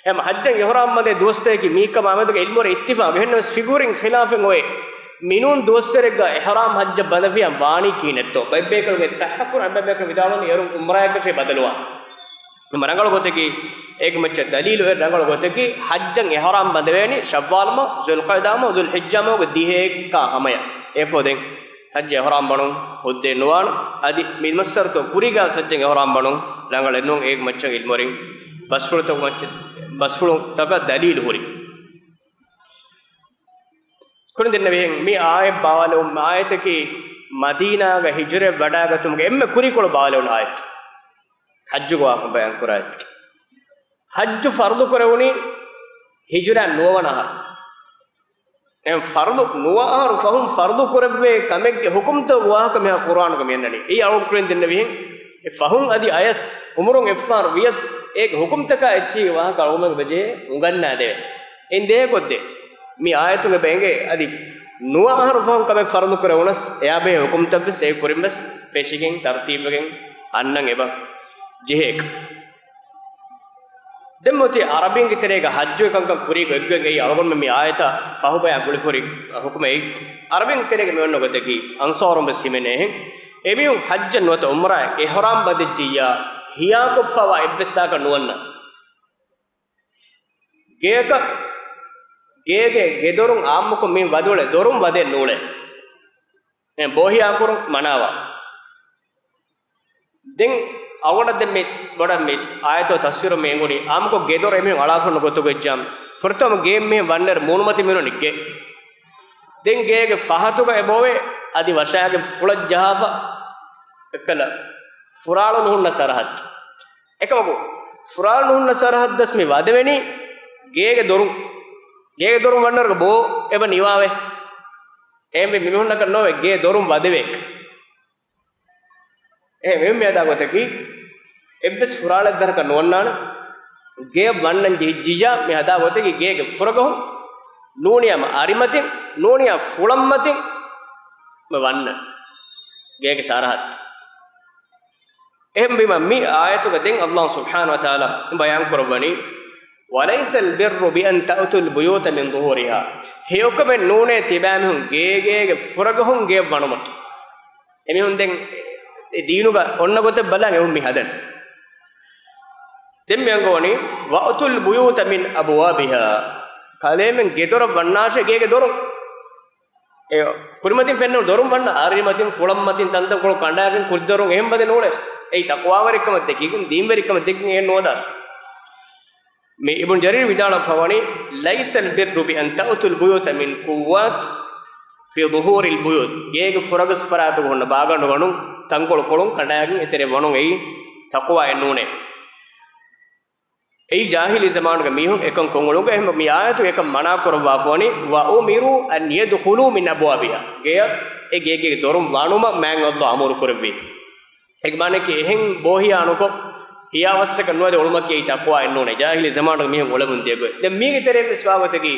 އެހެން ޙައްޖަށް އިޙްރާމް ބަނދޭ ދުވަސްތަކަކީ މީކަމާ މެދުގަ ޢިލްމުވެރިން އިއްތިފާޤު. އެހެންނަމަވެސް ފިޤުހުވެރިން ޚިލާފެއް އޮވޭ. މިނޫން ދުވަސްވަރެއްގަ އިޙްރާމް ޙައްޖަށް ބަނދެފިޔާ ވާނީ ކިހިނެއްތޯ؟ ބައެއްބޭކަލުން އެ ޞައްޙަކުރާ، ބައެއްބޭކަލުން ވިދާޅުވަނީ އޭރުން ޢުމްރާއަކަށޭ ބަދަލުވާން. ހަމަ ރަނގަޅު ގޮތަކީ، އޭގެ މައްޗަށް ދަލީލު އެއް ރަނގަޅު ގޮތަކީ، ޙައްޖަށް އިޙްރާމް ބަނދެވޭނީ ޝައްވާލްމަހު، ޛުލްޤަޢިދާމަހު، ޛުލްޙިއްޖާމަހުގެ ދިހައެއްކާ ހަމަޔަށް. އެފަހު ދެން ޙައްޖަށް އިޙްރާމް ބަނުން ހުއްދައެއް ނުވާނެ. އަދި މި މައްސަރުތޯ ކުރީގަ ޙައްޖަށް އިޙްރާމް ބަނުން ރަނގަޅެއް ނޫން. އޭގެ މައްޗަށް ޢިލްމުވެރިން ބަސްފުޅުތަކު މައްޗަށް، ބަސްފުޅުތަކަށް ދަލީލު ހުރި. ކުރިން ދެންނެވިހެން މި އާޔަތް ބާވާލެވުން، އާޔަތަކީ މަދީނާގަ ހިޖުރަ ވަޑާގަތުމުގެ އެންމެ ކުރީކޮޅު ބާވާލެވުނު އާޔަތް. ޙައްޖުގެ ވާހަކަ ބަޔާން ކުރާ އާޔަތަކީ. ޙައްޖު ފަރުޟު ކުރެވުނީ ހިޖުރަ ނުވަވަނަ އަހަރު. އެހެން ފަރުޟު ނުވަ އަހަރު ފަހުން ފަރުޟު ކުރެއްވޭ ކަމެއްގެ ޙުކުމްތައް ވާހަކަ މިހާ ޤުރުއާނުގަ މި އަންނަނީ. އެއީ އަޅުގަނޑު ކުރިން ދެންނެވިހެން، އެ ފަހުން އަދި އަޔަސް ޢުމުރުން އެއްފަހަރު ވިޔަސް، އޭގެ ޙުކުމްތަކާ އެއްޗެހި ވާހަކަ އަޅުގަނޑުމެން ބެޖޭ އުނގަންނާދެވޭ. އެއިން ދޭހަކޮށްދޭ. މި އާޔަތުގެ ބައެއް އެނގޭ އަދި ނުވަ އަހަރު ފަހުން ކަމެއް ފަރުޟު ކުރެވުނަސް، އެއާ ބެހޭ ޙުކުމްތައްވެސް އެ ކުރިންވެސް ފެށިގެން ތަރުތީބުވެގެން އަންނަން އެބަ ޖެހޭކަ. ދެން މޮތީ ޢަރަބީންގެ ތެރޭގަ ޙައްޖު އެކަންކަން ކުރީ ގޮތްގޮތް އެއީ އަޅުގަނޑުމެން މި އާޔަތާ ފަހުބަޔާ ގުޅިފުރި ޙުކުމެއް. ޢަރަބީންގެ ތެރޭގަ މި އޮންނަ ގޮތަކީ އަންޞާރުން ވެސް ހިމެނޭހެން. އެމީހުން ޙައްޖަށް ނުވަތަ ޢުމްރާއަށް އިޙްރާމް ބަނދެއްޖިއްޔާ ހިޔާކޮށްފަވާ އެއްވެސް ތާކަށް ނުވަންނަ. ގެއަކަށް، ގޭގެ ގެދޮރުން ޢާއްމުކޮށް މި ވަދެ އުޅޭ ދޮރުން ވަދެ ނޫޅޭ. އެ ބޯހިޔާކުރުން މަނާވާ. ދެން އަޅުގަނޑަށް ދެން މި ބޮޑަށް މި އާޔަތު ތަފްސީރު މި އެނގުނީ، އާއްމުކޮށް ގެދޮރު އެމީހުން އަޅާފަ ހުންނަ ގޮތުގަ އެއްޗާ، ފުރަތަމަ ގޭ މީހުން ވަންނައިރު މޫނުމަތި މިނުނި ގެ. ދެން ގޭގެ ފަހަތުގަ އެބައޮވޭ، އަދި ވަށާގެން ފުޅަށް ޖަހާފަ، އެއްކަލަ ފުރާޅު ނުހުންނަ ސަރަހައްދު. އެކަމަކު، ފުރާޅު ނުހުންނަ ސަރަހައްދަސް މި ވަދެވެނީ ގޭގެ ދޮރުން. ގޭގެ ދޮރުން ވަންނައިރު ބޯ އެބަ ނިވާވޭ. އެހެންވެ މި މީހުންނަކަށް ނޯވޭ ގޭ ދޮރުން ވަދެވޭކަށް. އެހެންވެ މި އަދާ ގޮތަކީ، އެއްވެސް ފުރާޅައެއް ދަރަކަށް ނުވަންނާނެ. ގެއަށް ވަންނަން ޖެހިއްޖިއްޔާ، މި ހަދާ ގޮތަކީ ގޭގެ ފުރަގަހުން ނޫނިއްޔާމަ އަރިމަތިން، ނޫނިއްޔާ ފުޅަށްމަތިން މި ވަންނަން. ގޭގެ ސަރަހައްދު. އެހެންވީމަ، މި އާޔަތުގަ ދެން ﷲ ސުބްޙާނަހޫ ވަތަޢާލާ ބަޔާން ކުރައްވަނީ، "وليس البر بأن تأتوا البيوت من ظهورها." ހެޔޮކަމެއް ނޫނޭ ތިބާމީހުން ގޭގޭގެ ފުރަގަހުން ގެއަށް ވަނުމަކީ. އެމީހުން ދެން އެ ދީނުގަ އޮންނަ ގޮތަށް ބަލާ އެހުން މި ހަދަން. ދެން މި އަންގަވަނީ، "وأتوا البيوت من أبوابها." ކަލޭމެން ގެދޮރަށް ވަންނާށޭ ގޭގެ ދޮރުން. އެ ކުރިމަތިން ފެންނަ ދޮރުން ވަންނަ އަރިމަތިން، ފުޅަށްމަތިން، ތަންތަންކޮޅު ކަނޑާގެން ކުދިދޮރުން އެހެން ވަދެ ނޫޅޭ. އެއީ ތަޤްވާވެރިކަމަށް ދެކިގެން، ދީންވެރިކަމަށް ދެކިގެން އެ ނުވަދާށޭ. މި އިބްނު ޖަރީރު ވިދާޅުވެފަވަނީ، "ليس البر بأن تأتوا البيوت من قوات في ظهور البيوت." ގޭގެ ފުރަގަސް ފަރާތުގަ ހުންނަ ބާގަނޑު ވަނުން، ތަންކޮޅު ކޮޅުން ކަނޑާގެން އެތެރެ ވަނުން އެއީ ތަޤްވާއެއް ނޫނޭ. އެއީ ޖާހިލީ ޒަމާނުގެ މީހުން އެކަން ކޮށް އުޅުނު. އެހެން މި އާޔަތު އެކަން މަނާ ކުރައްވާފަވަނީ، "وأمروا أن يدخلوا من أبوابها." ގެޔަށް އެ ގޭގެ ދޮރުން ވާނުމަށް މާތް ﷲ އަމުރު ކުރެއްވީ. އޭގެ މާނައަކީ އެހެން ބޯހިޔާ ނުކޮށް، ހިޔާވައްސަކަށް ނުވަދެ އުޅުމަކީ އެއީ ތަޤްވާއެއް ނޫނޭ. ޖާހިލީ ޒަމާނުގެ މީހުން އުޅެމުން ދިޔަ ގޮތް. ދެން މީގެ ތެރެއިން ވެސް ވާގޮތަކީ،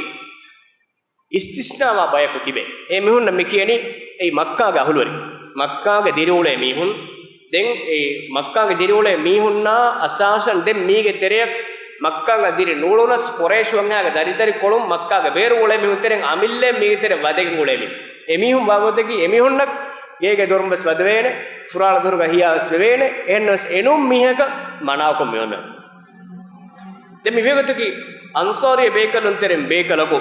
އިސްތިސްނާވާ ބަޔަކު ތިބޭ. އެ މީހުންނަށް މި ކިޔަނީ އެއީ މައްކާގެ އަހުލުވެރިން. މައްކާގެ ދިރިއުޅޭ މީހުން. ދެން އެ މައްކާގެ ދިރިއުޅޭ މީހުންނާ އަސާސަން ދެން މީގެ ތެރެއަށް މައްކާގަ ދިރި ނޫޅުނަސް ޤުރައިޝު ވަންހާގެ ދަރިދަރިކޮޅުން މައްކާގެ ބޭރު އުޅޭ މީހުން ތެރެއިން އަމިއްލައިން މީގެ ތެރެއަށް ވަދެގެން އުޅޭ މީހުން. އެ މީހުން ވާގޮތަކީ އެ މީހުންނަށް ގޭގެ ދޮރުން ވެސް ވަދެވޭނެ، ފުރާޅު ދޮރުގަ ހިޔާ ވެސް ވެވޭނެ. އެހެންނަމަވެސް އެނޫން މީހަކަށް މަނާކޮށް މި އޮންނަ. ދެން މި ވޭގޮތަކީ އަންޞާރީ ބޭކަލުން ތެރެއިން ބޭކަލަކު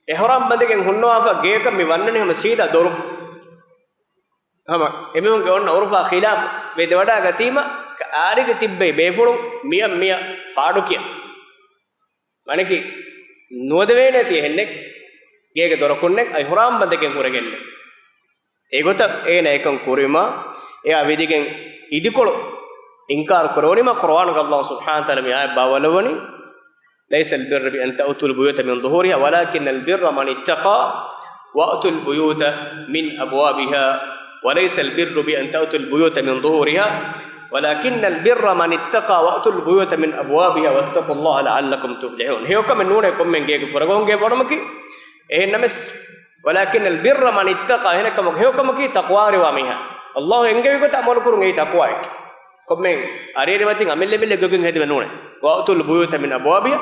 އިޙްރާމް ބަނދެގެން ހުންނަވާފަ ގެޔަކަށް މި ވަންނަނީ ހަމަ ސީދާ ދޮރު. ހަމަ އެމީހުންގެ އޮންނަ އުރުފާ ޚިލާފު ވެދެވަޑާގަތީމަ، ކަ-، އާރިގެ ތިއްބެވި ބޭފުޅުން މިޔަށް މިޔަށް ފާޑުކިޔަން. މާނައަކީ ނުވަދެވޭނޭތީ އެހެންނެއް، ގޭގެ ދޮރަކުންނެއް އިޙްރާމް ބަނދެގެން ހުރެގެންނެއް. އެގޮތަށް އޭނަ އެކަން ކުރީމަ، އެއާ ވިދިގެން އިދިކޮޅު އިންކާރު ކުރެވުނީމަ، ޤުރުއާނުގަ ﷲ ސުބްޙާނަހޫ ވަތަޢާލާ މި އާޔަތް ބާވާލައްވަނީ، "ليس البر بأن تأتوا البيوت من ظهورها ولكن البر من اتقى وأتوا البيوت من أبوابها، وليس البر بأن تأتوا البيوت من ظهورها ولكن البر من اتقى وأتوا البيوت من أبوابها واتقوا الله لعلكم تفلحون." ހެޔޮކަމެއް ނޫނޭ ކޮންމެ ގޭގެ ފުރަގަހުން ގެޔަށް ވަނުމަކީ. އެހެންނަމަވެސް، "ولكن البر من اتقى." އެހެނެއްކަމަކު ހެޔޮކަމަކީ ތަޤްވާވެރިވާ މީހާ. ﷲ އެންގެވި ގޮތަށް ޢަމަލު ކުރުން އެއީ ތަޤްވާއެކޭ. ކޮންމެ އަރިއަރިމަތިން އަމިއްލަ އަމިއްލަ ގޮތުން ހެދިވެ ނޫނޭ. "وأتوا البيوت من أبوابها."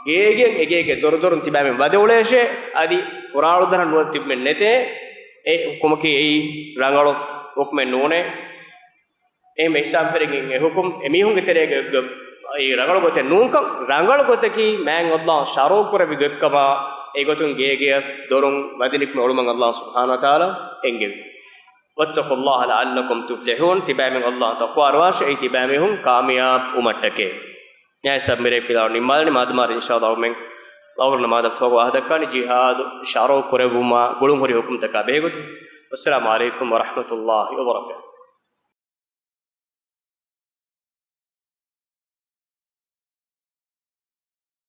ގޭގެ އެގޭގެ ދޮރުދޮރުން ތިބާމެން ވަދެ އުޅޭށޭ، އަދި ފުރާޅުދަރަން ނުވަތަ ތިބުމެއް ނެތޭ. އެ ކުމަކީ އެއީ ރަނގަޅު ހުކުމެއް ނޫނޭ. އެހެން އިސްލާމް ފިރިންގެ އެ ހުކުމް އެމީހުންގެ ތެރޭގަ އެ އީ ރަނގަޅު ގޮތެއް ނޫންކަން، ރަނގަޅު ގޮތަކީ މާތް ﷲ ޝަރުޢު ކުރެއްވި ގޮތްކަމާ، އެގޮތުން ގޭގެއަށް ދޮރުން ވަދެ ނިކުމެ އުޅުމަށް ﷲ ސުބްޙާނަހޫ ވަތަޢާލާ އެންގެވި. وَاتَّقُوا اللَّهَ لَعَلَّكُمْ تُفْلِحُونَ. ތިބާމެން ﷲ އަށް ތަޤްވާވާށޭ، އެއީ ތިބާމީހުން ކާމިޔާބު ވުމަށްޓަކައި. ނިހާޔަތް ސަބް މިރޭ ފިލާވަޅު ނިންމާލަނީ، މާދަމާރަ އިންޝާﷲ އަޅުމެން ލަހުރު ނަމާދަށް ފަހު ވާހަކަ ދައްކާނީ ޖިހާދު ޝަރުޢު ކުރެއްވުމާ ގުޅުންހުރި ހުކުމްތަކާ ބެހޭގޮތުން. ވައްސަލާމު ޢަލައިކުމް ވަރަޙްމަތުﷲ ވަބަރަކާތުހު.